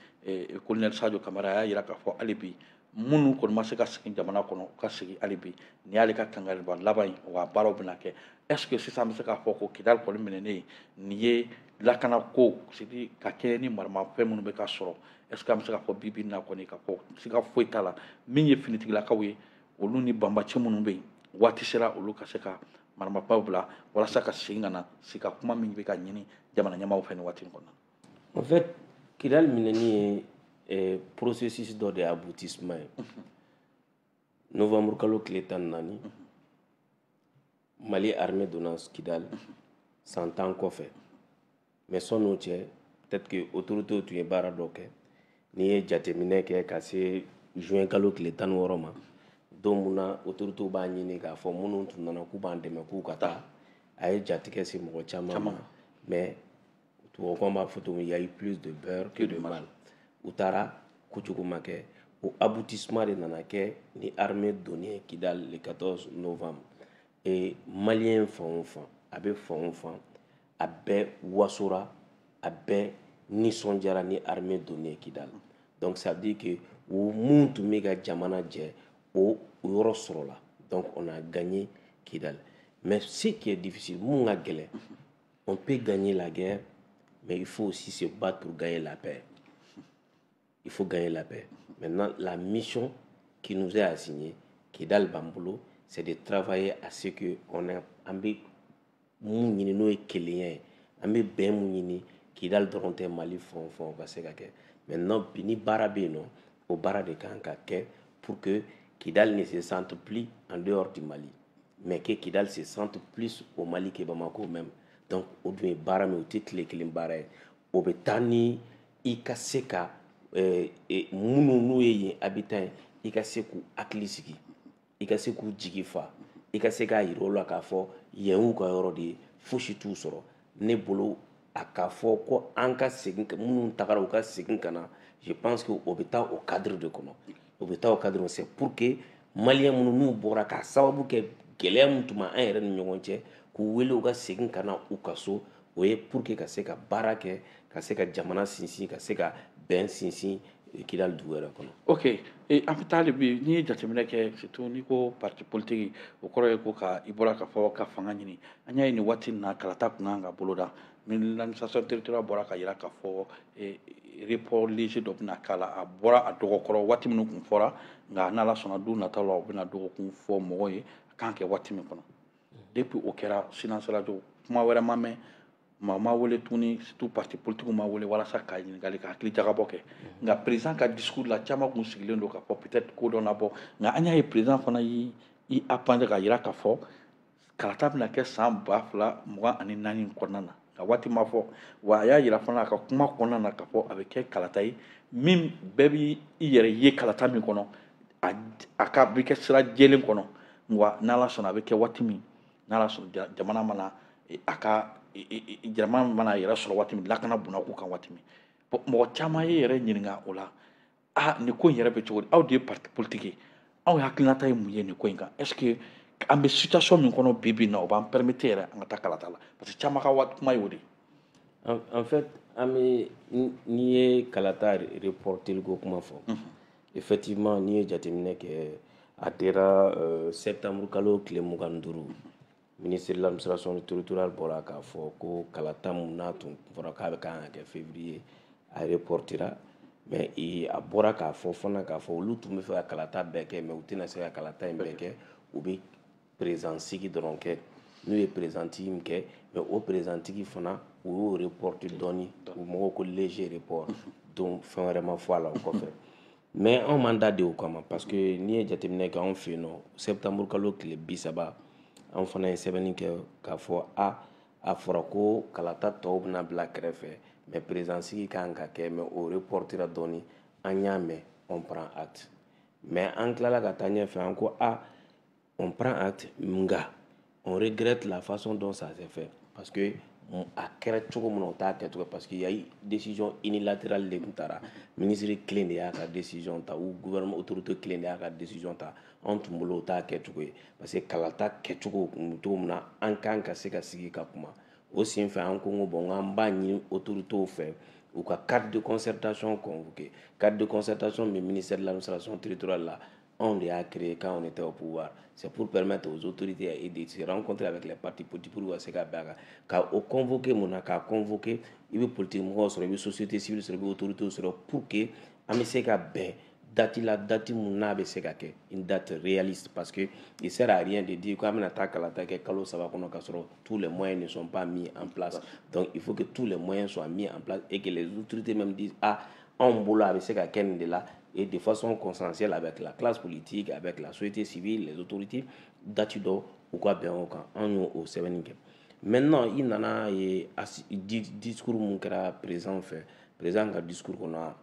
colonel Sadio Kamara, a y'a yira k'a fɔ hali bi minnu kɔni ma se ka segin jamana kɔnɔ, u ka segin hali bi. Nin y'ale ka kangariba laban ye, wa baaraw bɛna kɛ. Est ce que sisan an bɛ se k'a fɔ ko Kidali kɔni minɛnen nin ye lakana ko, c'est ka kɛ ni maramafɛn minnu bɛ ka sɔrɔ, est ce que an bɛ se k'a fɔ bi bi in na kɔni k'a fɔ siga foyi t'a la, min ye finitigilakaw ye, olu ni banbaci minnu bɛ yen, waati sera olu ka se ka maramafaw bila walasa ka segin ka na sigi ka kuma min bɛ ka ɲini jamana ɲɛmaaw fɛ nin waati in kɔnɔ? En fait, Kidali minɛni ye processus dɔ de aboutissement ye. Novembre kalo tile 14, Mali armée donna Kidali san 10 kɔfɛ. Mais sɔn'o cɛ, peut-être que autorités tun ye baara dɔ kɛ. N'i ye jateminɛ kɛ ka se juin kalo tile 16 ma, don mun na autorités b'a ɲini k'a fɔ minnu tun nana k'u b'an dɛmɛ k'u ka taa, a ye jatigɛ se mɔgɔ caman ma. Mais tubabukan b'a fɔ cogo min, il y a eu plus de peur que de mal. U taara, kojugu ma kɛ. O aboutissement de nana kɛ ni armée donni Kidali le 14 novembre. Et malien fan o fan, a bɛ fan o fan, a bɛɛ wasora, a bɛɛ nisɔndiyara ni armée donni Kidali. Donc ça veut dire que o mun tun bɛ ka jamana jɛ, o yɔrɔ sɔrɔla. Donc on a gagné Kidal. Mais ce qui est difficile, mun ka gɛlɛn, on peut gagner la guerre, mais il faut aussi se battre pour gagner la paix. Il faut gagner la paix. Maintenant, la mission qui nous est assignée, Kidal b'an bolo, c'est de travailler à ce que on a an bɛ mun ɲini, n'o ye kelenya ye, an bɛ bɛn mun ɲini Kidal dɔrɔn tɛ, Mali fan o fan, o ka se ka kɛ. Maintenant, bi ni baara bɛ yen nɔ, o baara de kan ka kɛ pour que Kidal ne se sente plus en dehors du Mali, mais que Kidal se sente plus au Mali que Bamako même. Donc o dun ye baara min, o tɛ tile kelen baara ye. O bɛ taa ni i ka se ka minnu n'u ye yen habitant ye, i ka se k'u hakili sigi, i ka se k'u jigi fa, i ka se k'a yira u la k'a fɔ yen y'u ka yɔrɔ de ye, fosi t'u sɔrɔ. Ne bolo, a k'a fɔ ko an ka segin, minnu tagara, u ka segin ka na, je pense que o bɛ taa o cadre de kɔnɔ. O bɛ taa o cadre kɔnɔ, c'est pour que malien minnu n'u bɔra k'a sababu kɛ gɛlɛya min tun b'an yɛrɛ ni ɲɔgɔn cɛ, k'u wele u ka segin ka na u ka so. O ye pour que ka se ka baara kɛ, ka se ka jamana sinsin, ka se ka bɛn sinsin Kidali dugu yɛrɛ kɔnɔ. Ok, an bɛ taa hali bi. N'i ye jateminɛ kɛ, surtout n'i ko parti politique, o kɔrɔ ye ko ka i bɔra k'a fɔ ka fanga ɲini. An y'a ye nin waati in na, kalata kun kan ka boloda, l'administration territoriale bɔra ka yira k'a fɔ report léger dɔ bɛna k'a la. A bɔra a dɔgɔkɔrɔ waati minnu kun fɔra, nka n'Ala sɔnna, don nataw la, u bɛna dɔgɔkun fɔ mɔgɔw ye a kan kɛ waati min kɔnɔ. Depuis o kɛra, silence radio, kuma wɛrɛ ma mɛn, maa ma wele tuguni, surtout parti politique ma wele walasa ka ɲininkali ka hakili jagabɔ kɛ. Nka président ka discours la, caman kun sigilen don k'a fɔ peut-être ko dɔ na bɔ, nka an y'a ye président fana y'i i apande k'a yira k'a fɔ kalata bɛna kɛ san 2024 kɔnɔna na. A waati ma fɔ, wa a y'a yira fana a ka kuma kɔnɔna na k'a fɔ a bɛ kɛ kalata ye min bɛɛ b'i yɛrɛ ye kalata min kɔnɔ, a ka bɛ kɛ sira jɛlen kɔnɔ. Wa n'Ala sɔnna, a bɛ kɛ waati min n'Ala sɔnna, jamana mana a ka jamana mana yɛrɛ sɔrɔ waati min, lakana bunakun kan waati min. Bon, mɔgɔ caman ye yɛrɛ ɲininka o la, nin ko in yɛrɛ bɛ cogo di? Aw de ye parti politique ye, aw hakilinata ye mun ye nin ko in kan? Est ce que an bɛ situation min kɔnɔ bi bi in na, o b'an permettre yɛrɛ an ka taa kalata la? Parce que caman ka waati kuma ye o de ye. En fait, an bɛ n'i ye kalata reporteli ko kuma fɔ, effectivement, n'i ye jateminɛ kɛ, a dira septembre kalo tile 25, ministre de l'administration territoriale bɔra k'a fɔ ko kalata mun n'a tun fɔra k'a bɛ kan ka kɛ février, a reportera. Mais a bɔra k'a fɔ fana k'a fɔ olu tun bɛ fɛ ka kalata bɛɛ kɛ, mais u tɛna se ka kalata in bɛɛ kɛ, u bɛ président sigi dɔrɔn kɛ. N'u ye président min kɛ, mais o président fana, u y'o reporter dɔɔni, u mɔgɔw ko léger report, donc fɛn wɛrɛ ma fɔ a la o kɔfɛ. Mais anw m'an da de o kama, parce que n'i ye jateminɛ kɛ, anw fɛ yen nɔ, septembre kalo tile 30, anw fana ye sɛbɛnni kɛ k'a fɔ a fɔra ko kalata tɔw bɛna bila kɛrɛfɛ, mais président sigi kan ka kɛ, mais o reportera dɔɔni. An y'a mɛn, on prend acte. Mais an tilala ka taa ɲɛfɛ, an ko on prend acte, nka on regrette la façon dont ça s'est fait, parce que a kɛra cogo min na, o t'a kɛcogo, parce que y a eu décision unilatérale de tun taara, ministre kelen de y'a ka décision ta ou gouvernement autorité kelen de y'a ka décision ta. Anw tun bolo, o t'a kɛcogo ye, parce que kalata kɛcogo kun bɛ cogo min na, an kan ka se ka sigi ka kuma o sen fɛ. An ko bon, an b'a ɲini autorités fɛ, u ka cadre de concertation convoqué. Cadre de concertation bɛ ministère de l'administration territoriale la, anw de y'a créé quand on était au pouvoir. C'est pour permettre aux autorités de se rencontrer avec les partis politiques pour ka se ka bɛn a kan. Ka o convoqué mun na? K'a convoqué, i bɛ politique mɔgɔw sɔrɔ, i bɛ société civile sɔrɔ, i bɛ autorités sɔrɔ, pour que an bɛ se ka bɛn date la, date mun n'a bɛ se ka kɛ une date réaliste, parce que il sert à rien de dire k'an bɛna taa kalata kɛ kalo 3 kɔnɔ k'a sɔrɔ tous les moyens ne sont pas mis en place. Donc il faut que tous les moyens soient mis en place et que les autorités même disent anw bolo, a bɛ se ka kɛ nin de la, et de façon consensuelle avec la classe politique, avec la société civile, les autorités, date dɔ u ka bɛn o kan. An y'o o sɛbɛnni kɛ. Maintenant, i nana ye discours mun kɛra président fɛ, président ka discours kɔnɔ,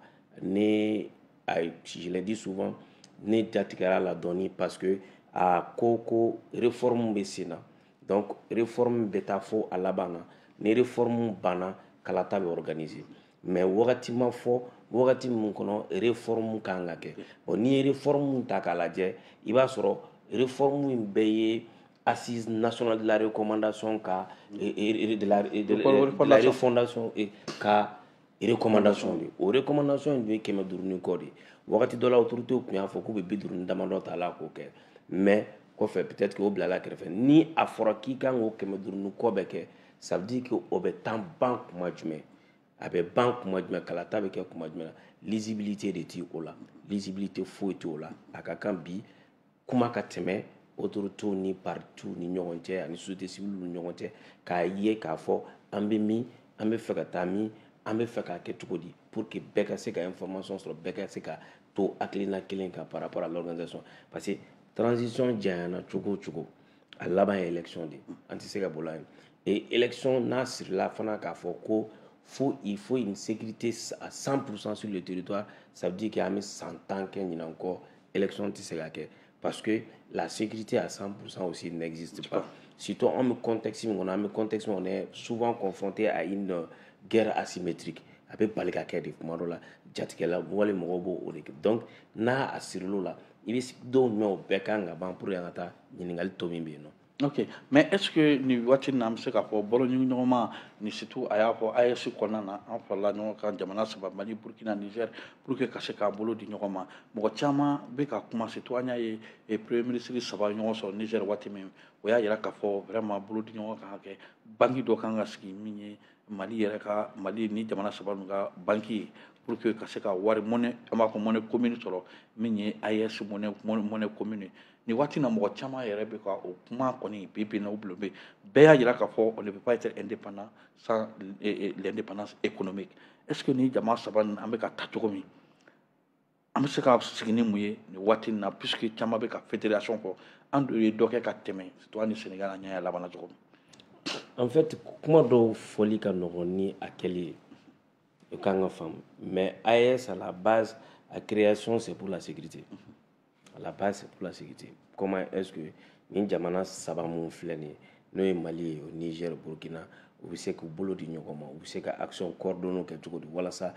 ne, je l'ai dit souvent, ne jatigɛra la dɔɔni, parce que a ko ko réforme bɛ sen na, donc réforme bɛ taa fo a laban na, ni réforme banna, kalata bɛ organiser. Mais wagati ma fɔ wagati min kɔnɔ réforme kan ka kɛ. Bon, n'i ye réforme ta k'a lajɛ, i b'a sɔrɔ réforme in bɛɛ ye assise nationale de la recommandation ka de la refondation ka recommandation de. O recommandation in dun ye 500 ni kɔ de. Wagati dɔ la, autorité tun y'a fɔ k'u bɛ 50 ni damadɔ ta la k'o kɛ, mais kɔfɛ peut-être que o bilala kɛrɛfɛ. Ni a fɔra k'i kan k'o 500 ni kɔ bɛɛ kɛ, ça veut dire que o bɛ taa ban kuma jumɛn? A bɛ ban kuma jumɛn? Kalata bɛ kɛ kuma jumɛn na? Lisibilité de ti o la, lisibilité foyi t'o la. A ka kan bi kuma ka tɛmɛ autorités ni partis ni ɲɔgɔn cɛ ani société civile ni ɲɔgɔn cɛ, k'a ye k'a fɔ an bɛ min, an bɛ fɛ ka taa min, an bɛ fɛ k'a kɛ cogo di, pour que bɛɛ ka se ka information sɔrɔ, bɛɛ ka se ka to hakilina kelen kan par rapport à l'organisation. Parce que transition janyana cogo o cogo, a laban ye élection de, an tɛ se ka bolo yen. Et élection n'a sirila fana k'a fɔ ko fo il faut une sécurité à 100% sur le territoire, ça veut dire qu'an bɛ san 10 kɛ ɲinan kɔ, élection tɛ se ka kɛ, parce que la sécurité à 100% aussi n'existe pas. Surtout an bɛ contexte min kɔnɔ, an bɛ contexte min, on est souvent confronté à une guerre asymétrique. A bɛ bali ka kɛ de kuma dɔ la, jatigɛla wale mɔgɔw b'o o de kɛ. Donc n'a a siril'o la, i bɛ don jumɛn o bɛɛ kan ka ban pour que an ka taa ɲininkali tɔ min bɛ yen nɔ. Ok, mais est ce que nin waati in na, an bɛ se k'a fɔ balo ɲɔgɔnma ni surtout a y'a fɔ AES kɔnɔna na, an farala ɲɔgɔn kan jamana saba, Mali, Burkina, Niger, pour que ka se k'an bolo di ɲɔgɔn ma? Mɔgɔ caman bɛ ka kuma, surtout an y'a ye premier ministre saba ɲɔgɔn sɔrɔ Niger waati min, o y'a yira k'a fɔ vraiment bolo di ɲɔgɔn kan ka kɛ, banque dɔ kan ka sigi min ye Mali yɛrɛ ka, Mali ni jamana saba ninnu ka banque ye, pour que ka se ka wari monnaie, an b'a fɔ monnaie commune sɔrɔ, min ye AES monnaie commune ye. Nin waati na, mɔgɔ caman yɛrɛ bɛ ka o kuma kɔni bi bi in na, o bulon bɛ bɛɛ y'a jira k'a fɔ on ne peut pas être indépendant sans l'indépendance économique. Est ce que ni jama saba nin, an bɛ ka taa cogo min, an bɛ se ka sigi ni mun ye nin waati in na, puisque caman bɛ ka fédération fɔ, an dun ye dɔ kɛ ka tɛmɛ, surtout an ni Sénégal, an ɲɛ labanna cogo min? En fait, kuma dɔw fɔli ka nɔgɔn ni a kɛli ye, o kan ka faamu. Mais AES, à la base, a création, c'est pour la sécurité. À la base, c'est pour la sécurité. Comment est-ce que ni jamana saba mun filɛ nin ye, n'o ye Mali ye, o Niger, Burkina, u bɛ se k'u bolo di ɲɔgɔn ma, u bɛ se ka action coordonnées kɛ cogo di walasa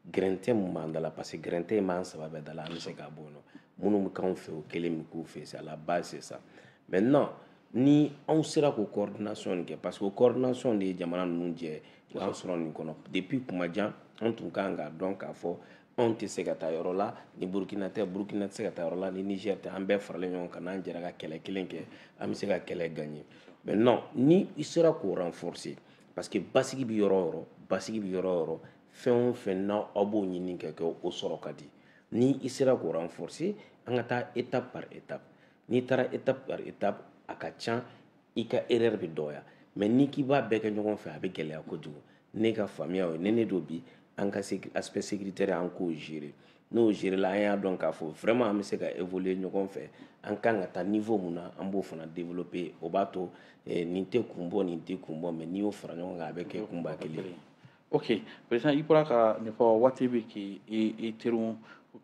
gɛrɛntɛ mun b'an da la, parce que gɛrɛntɛ in b'an saba bɛɛ da la, an bɛ se k'a bɔ yen nɔ. Minnu bɛ k'anw fɛ, o kelen bɛ k'u fɛ. C'est à la base, c'est ça. Maintenant, ni anw sera k'o coordination nin kɛ, parce que o coordination de ye jamana ninnu jɛ, o y'an sɔrɔ nin kɔnɔ depuis kuma jan. An tun kan k'a dɔn k'a fɔ anw tɛ se ka taa yɔrɔ la ni Burukina tɛ, Burukina tɛ se ka taa yɔrɔ la ni Niger tɛ. An bɛɛ faralen ɲɔgɔn kan, n'an jɛra ka kɛlɛ kelen kɛ, an bɛ se ka kɛlɛ gagner. Maintenant, ni i sera k'o renforcer, parce que basigi bɛ yɔrɔ o yɔrɔ, basigi bɛ yɔrɔ o yɔrɔ, fɛn o fɛn n'aw aw b'o ɲini ka kɛ, o sɔrɔ ka di. Ni i sera k'o renforcer, an ka taa étape par étape. N'i taara étape par étape, a ka ca i ka erreur bɛ dɔgɔya. Mais n'i k'i b'a bɛɛ kɛ ɲɔgɔn fɛ, a bɛ gɛlɛya kojugu. Ne ka faamuya o ye, ne don bi, an ka aspect sécuritaire, an k'o gérer. N'o gérer la, an y'a dɔn k'a fɔ vraiment an bɛ se ka évoluer ɲɔgɔn fɛ. An kan ka taa niveau mun na, an b'o fana développer. O b'a to nin tɛ kun bɔ, nin tɛ kun bɔ, mais n'i y'o fara ɲɔgɔn kan, a bɛ kɛ kunba kelen ye. Ok, président, i bɔra ka nin fɔ, waati bɛ k'i i teriw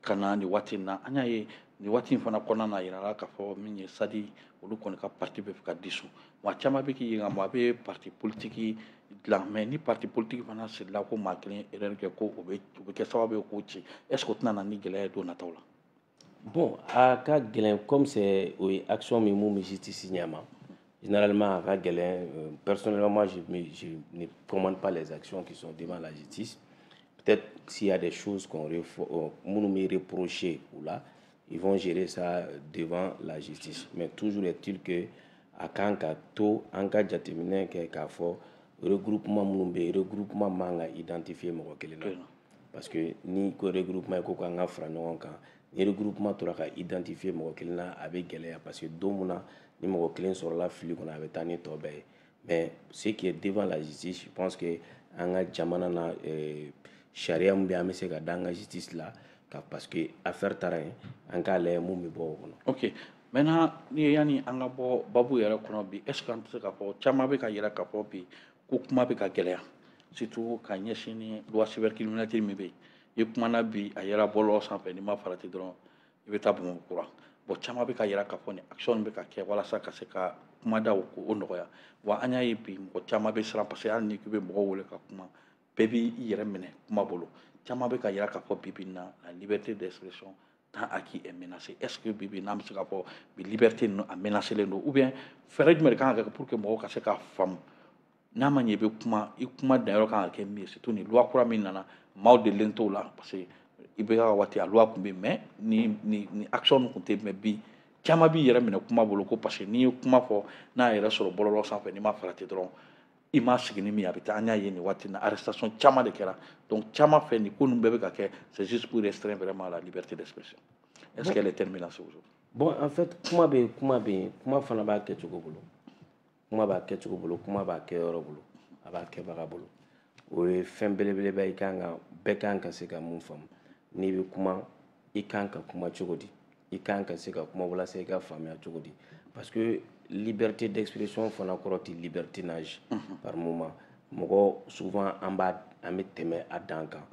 ka na nin waati in na. An y'a ye nin waati in fana kɔnɔna na, a yirala k'a fɔ min ye SADI, olu kɔni ka parti bɛ fɛ ka dissous. Maa caman bɛ k'i ɲininka, a bɛ parti politique dilan, mais ni parti politique fana sirila ko maa kelen erreur kɛ, ko o bɛ kɛ sababu ye k'o ci, est ce que o tɛna na ni gɛlɛya ye don nataw la? Bon, a ka gɛlɛn, comme c'est o ye action min mun bɛ justice ɲɛma généralement, a ka gɛlɛn. Personnellement, moi, je ne commande pas les actions qui sont devant la justice. Peut-être s'il y a des choses qu'on minnu bɛ reprocher u la, ils vont gérer ça devant la justice. Mais toujours est-il que a kan ka to an ka jateminɛ kɛ k'a fɔ regroupement minnu bɛ yen, regroupement man ka identifier mɔgɔ kelen na, parce que ni ko regroupement ye ko k'an ka fara ɲɔgɔn kan, ni regroupement tora ka identifier mɔgɔ kelen na, a bɛ gɛlɛya, parce que don min na ni mɔgɔ kelen sɔrɔla fili kɔnɔ, a bɛ taa ni tɔ bɛɛ ye. Mais ce qui est devant la justice, je pense que an ka jamana na, sariya min bɛ yen, an bɛ se ka da an ka justice la ka, parce que affaire taara yen, an k'a lajɛ mun bɛ bɔ o kɔnɔ. Ok, maintenant, ni yanni an ka bɔ babu yɛrɛ kɔnɔ bi, est ce que an tɛ se k'a fɔ caman bɛ ka yira k'a fɔ bi ko kuma bɛ ka gɛlɛya, surtout ka ɲɛsin ni loi cybercriminalité min bɛ yen? I kumana bi, a yɛrɛ bɔlɔlɔ sanfɛ, n'i ma farati dɔrɔn, i bɛ taa Bamakɔ kura. Bon, caman bɛ ka yira k'a fɔ ni action bɛ ka kɛ walasa ka se ka kumada o nɔgɔya. Wa an y'a ye bi, mɔgɔ caman bɛ siran, parce que hali ni k'i bɛ mɔgɔw wele ka kuma, bɛɛ b'i yɛrɛ minɛ kuma bolo. Caman bɛ ka yira k'a fɔ bi bi in na, la liberté d'expression tant acquis est menacée. Est ce que bi bi n'an bɛ se k'a fɔ bi liberté ninnu a menacé len don, ou bien fɛɛrɛ jumɛn de kan ka kɛ pour que mɔgɔw ka se k'a faamu, n'a ma ɲɛ i bɛ kuma, i kuma danyɔrɔ kan ka kɛ min ye, surtout ni loi kura min nana, maaw delilen t'o la, parce que i bɛ ka waati a loi tun bɛ yen, mais ni action ninnu tun tɛ yen. Mais bi, caman b'i yɛrɛ minɛ kuma bolo ko parce que n'i ye kuma fɔ, n'a yɛrɛ sɔrɔ bɔlɔlɔ sanfɛ, n'i ma farati dɔrɔn, i ma sigi ni min ye, a bɛ taa. An y'a ye nin waati in na, arrestation caman de kɛra. Donc caman fɛ, nin ko ninnu bɛɛ bɛ ka kɛ, c'est juste pour restreindre vraiment la liberté d'expression. Est-ce qu'elle est menacée aujourd'hui? Bon, en fait, kuma bɛ yen, kuma bɛ yen, kuma fana b'a kɛcogo bolo, kuma b'a kɛcogo bolo, kuma b'a kɛyɔrɔ bolo, a b'a kɛbaga bolo. O ye fɛn belebeleba ye. I kan ka, bɛɛ kan ka se ka mun faamu, n'i bɛ kuma, i kan ka kuma cogo di, i kan ka se ka kuma walasa i ka faamuya cogo di, parce que liberté d'expression fana kɔrɔ tɛ libertinage. Par moment, mɔgɔ souvent an b'a an bɛ tɛmɛ a dan kan,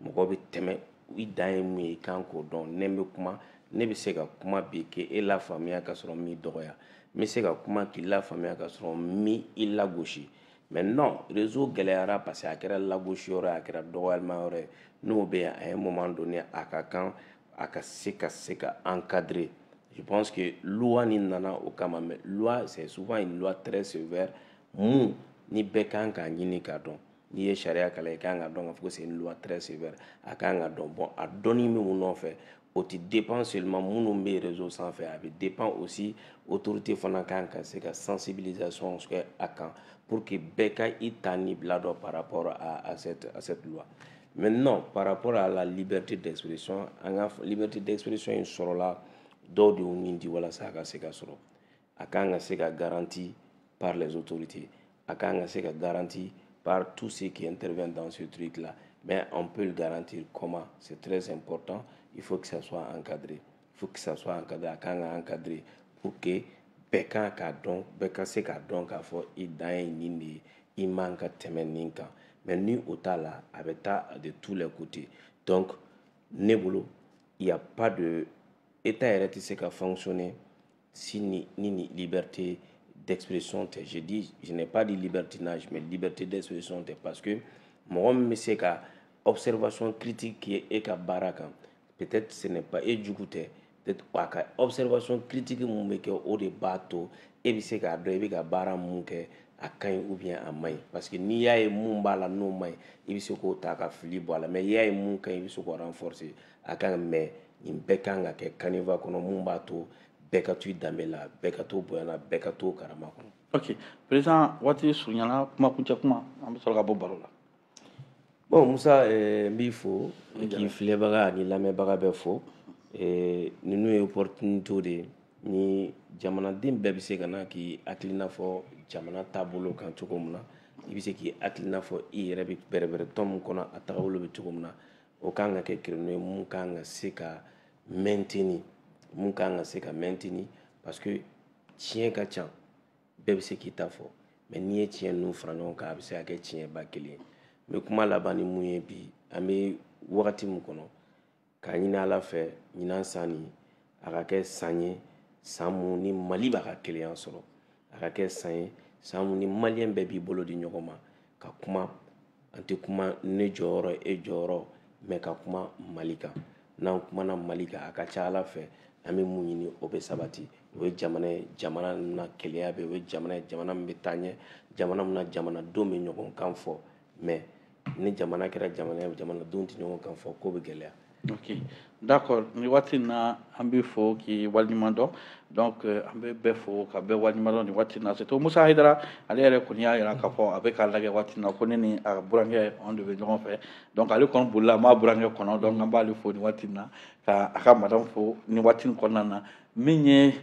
mɔgɔ bɛ tɛmɛ i dan ye mun ye, i kan k'o dɔn. Ne bɛ kuma, ne bɛ se ka kuma bi k'e la faamuya ka sɔrɔ m'i dɔgɔya, n bɛ se ka kuma k'i la faamuya ka sɔrɔ mi i lagosi. Mais non, réseau gɛlɛyara, parce que a kɛra lagosi yɔrɔ ye, a kɛra dɔgɔyalima yɔrɔ ye. N'o bɛ yen, à un moment donné, a ka kan a ka se ka encadrer. Je pense que loi nin nana o kama. Mais loi, c'est souvent une loi très sévère mun ni bɛɛ kan k'a ɲini k'a dɔn. N'i ye sariya kalan, i kan ka dɔn k'a fɔ ko c'est une loi très sévère, a kan ka dɔn. Bon, a dɔnni bɛ mun nɔfɛ, o ti dépend seulement minnu bɛ réseau sanfɛ, a bɛ dépend aussi autorité fana kan ka se ka sensibilisation kɛ a kan pour que bɛɛ ka i ta ni bila dɔn par rapport à cette loi. Maintenant, par rapport à la liberté d'expression, an ka liberté d'expression in sɔrɔla, dɔw de y'u nin di walasa a ka se ka sɔrɔ. A kan ka se ka garantie par les autorités, a kan ka se ka garantie par tous ceux qui interviennent dans ce truc là. Mais on peut le garantir comment? C'est très important. Il faut que ça soit encadré, il faut que ça soit encadré. A kan ka encadré pour que Bɛɛ kan k'a dɔn, bɛɛ ka se k'a dɔn k'a fɔ i dan ye nin de ye, i man ka tɛmɛ nin kan. Mais ni o t'a la, a bɛ taa de tous les côtés. Donc ne bolo, il y a pas de état yɛrɛ tɛ se ka fonctionner si ni liberté d'expression tɛ. Je dis, je n'ai pas dit libertinage, mais liberté d'expression tɛ, parce que mɔgɔ min bɛ se ka observation critique kɛ e ka baara kan, peut-être ce n'est pas e jugu tɛ, peut-être a ka observation critique mun bɛ kɛ, o de b'a to e bɛ se k'a dɔn i bɛ ka baara mun kɛ, a ka ɲi ou bien a man ɲi. Parce que n'i y'a ye mun b'a la n'o man ɲi, i bɛ se k'o ta ka fili bɔ a la, mais i y'a ye mun ka ɲi, i bɛ se k'o renforcer. A kan, mais nin bɛɛ kan ka kɛ canevas kɔnɔ mun b'a to bɛɛ ka to i danbe la, bɛɛ ka to bonya na, bɛɛ ka to karama kɔnɔ. Ok président, waati surunyana, kuma kuncɛ kuma, an bɛ sɔrɔ ka bɔ baro la. Bon Musa, n b'i fo k'i filɛbaga ani lamɛnbaga bɛɛ fo. Ninnu ye opportunité de ye ni jamanaden bɛɛ bɛ se ka na k'i hakilina fɔ jamana taabolo kan cogo min na, i bɛ se k'i hakilina fɔ i yɛrɛ bɛ bɛrɛbɛrɛ tɔn min kɔnɔ, a taabolo bɛ cogo min na. O kan ka kɛ créneau ye mun kan ka se ka maintenir, mun kan ka se ka maintenir, parce que tiɲɛ ka ca, bɛɛ bɛ se k'i ta fɔ, mais n'i ye tiɲɛ ninnu fara ɲɔgɔn kan, a bɛ se ka kɛ tiɲɛba kelen ye. N bɛ kuma laban ni mun ye bi, an bɛ wagati min kɔnɔ, k'a ɲini Ala fɛ ɲinan san nin a ka kɛ san ye, san mun ni Mali b'a ka kelenya sɔrɔ, a ka kɛ san ye, san mun ni maliyɛn bɛɛ b'i bolo di ɲɔgɔn ma ka kuma. An tɛ kuma ne jɔyɔrɔ, e jɔyɔrɔ, mais ka kuma Mali kan. N'an kumana Mali kan, a ka ca Ala fɛ an bɛ mun ɲini, o bɛ sabati. O ye jamana ye, jamana min na kelenya bɛ, o ye jamana ye, jamana min bɛ taa ɲɛ, jamana min na jamanadenw bɛ ɲɔgɔn kan fɔ. Mais ni jamana kɛra jamana ye, jamanadenw tɛ ɲɔgɔn kan fɔ, ko bɛ gɛlɛya. Ok, d'accord. Ni waati in na, an bɛ fo k'i waleɲuman dɔn. Donc an bɛ bɛɛ fo ka bɛɛ waleɲuman dɔn nin waati in na. Surtout Musa Hayidara, ale yɛrɛ kɔni y'a jira k'a fɔ a bɛ k'a lajɛ waati in na ko ne ni a burankɛ anw de bɛ ɲɔgɔn fɛ. Donc ale kɔni bolila, a m'a burankɛ kɔnɔ. Donc an b'ale fo nin waati in na, ka a ka madame fo nin waati in kɔnɔna na. Min ye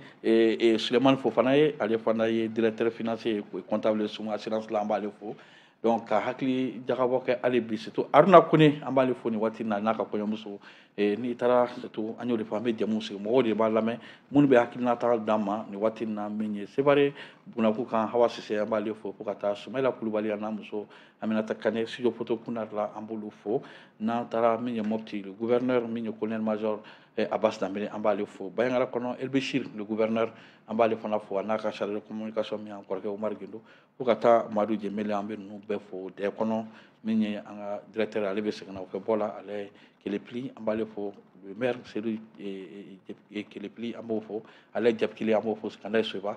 Sulemani Fofana ye, ale fana ye directeur financier ye, comptable Sumu assurance la, an b'ale fo. Donc ka hakili jagabɔ kɛ hali bi, surtout Aruna Kone, an b'ale fo nin waati in na n'a ka kɔɲɔmuso. N'i taara, surtout an y'o de fɔ, an bɛ jamu sigi, mɔgɔw de b'a lamɛn, minnu bɛ hakilinata d'an ma nin waati in na. Min ye Sevare Bunaku kan, Hawa Sise, an b'ale fo, fo ka taa Sumayila Kulubali a n'a muso Aminata Kane, studio photo Kunar la, an b'olu fo. N'an taara min ye Mopti, le gouverneur, min ye colonel major Abbas Dambele, an b'ale fo. Bayangara kɔnɔ, El Bechir le gouverneur, an b'ale fana fo, a n'a ka chargé de communication min y'an kɔrɔkɛ Umar Gindo, fo ka taa Madu Jemele, an bɛ ninnu bɛɛ fo. Dɛ kɔnɔ, min ye an ka directeur, ale bɛ segin na o kɛ bɔ la, ale Kelepli, an b'ale fo. Le maire Seydou Kelepli, an b'o fo. Ale Jabikili, an b'o fo. Sikanda Soba,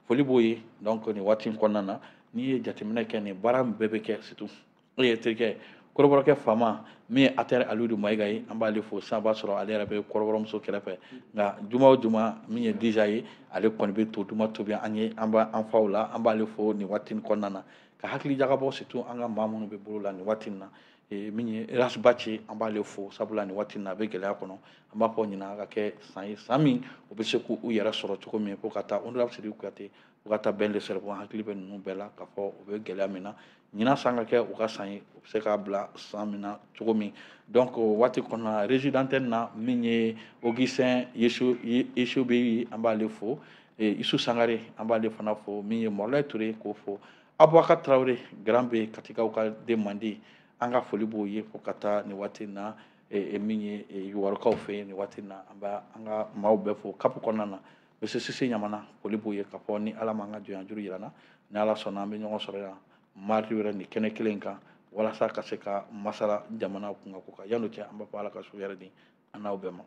foli b'o ye. Donc nin waati in kɔnɔna na, n'i ye jateminɛ kɛ, nin baara min bɛɛ bɛ kɛ, surtout e ye terikɛ kɔrɔbɔrɔkɛ faama min ye Atɛrɛ Alidu Mayiga ye, an b'ale fo. Sisan b'a sɔrɔ ale yɛrɛ bɛ kɔrɔbɔrɔmuso kɛrɛfɛ, nka juma o juma, min ye Dija ye, ale kɔni bɛ to duma tobi an ye, an b'an faw la, an b'ale fo nin waati in kɔnɔna na. Ka hakili jagabɔ surtout an ka maa minnu bɛ bolo la nin waati in na, min ye Rasbaci, an b'ale fo, sabula nin waati in na a bɛ gɛlɛya kɔnɔ. An b'a fɔ ɲinan ka kɛ san ye, san min o bɛ se k'u yɛrɛ sɔrɔ cogo min, fo ka taa honorable Sidiki Kuyate, fo ka taa Ben le Cerveau. An hakili bɛ ninnu bɛɛ la k'a fɔ u bɛ gɛlɛya min na, ɲinan san ka kɛ u ka san ye, u bɛ se k'a bila san min na cogo min. Donc o waati kɔnɔna, régie d'antenne na, min ye Augustin Yesu Yesu bɛ, an b'ale fo. Isu Sangare, an b'ale fana fo. Min ye Mɔlayi Ture, k'o fo. Abubakar Tarawele Grand B, Katikaw ka den mandi, an ka foli b'o ye, fo ka taa nin waati in na min ye Yuwarukaw fɛ yen nin waati in na, an b'a an ka maaw bɛɛ fo kapu kɔnɔna na. Monsieur Sise Ɲamana, foli b'o ye, k'a fɔ ni Ala m'an ka jɔnya juru yira n na, ni Ala sɔnna, an bɛ ɲɔgɔn sɔrɔ yan mardi wɛrɛ nin kɛnɛ kelen kan, walasa ka se ka masala jamana kunkan ko kan. Yan'o cɛ, an b'a fɔ Ala ka su hɛrɛ di an n'aw bɛɛ ma.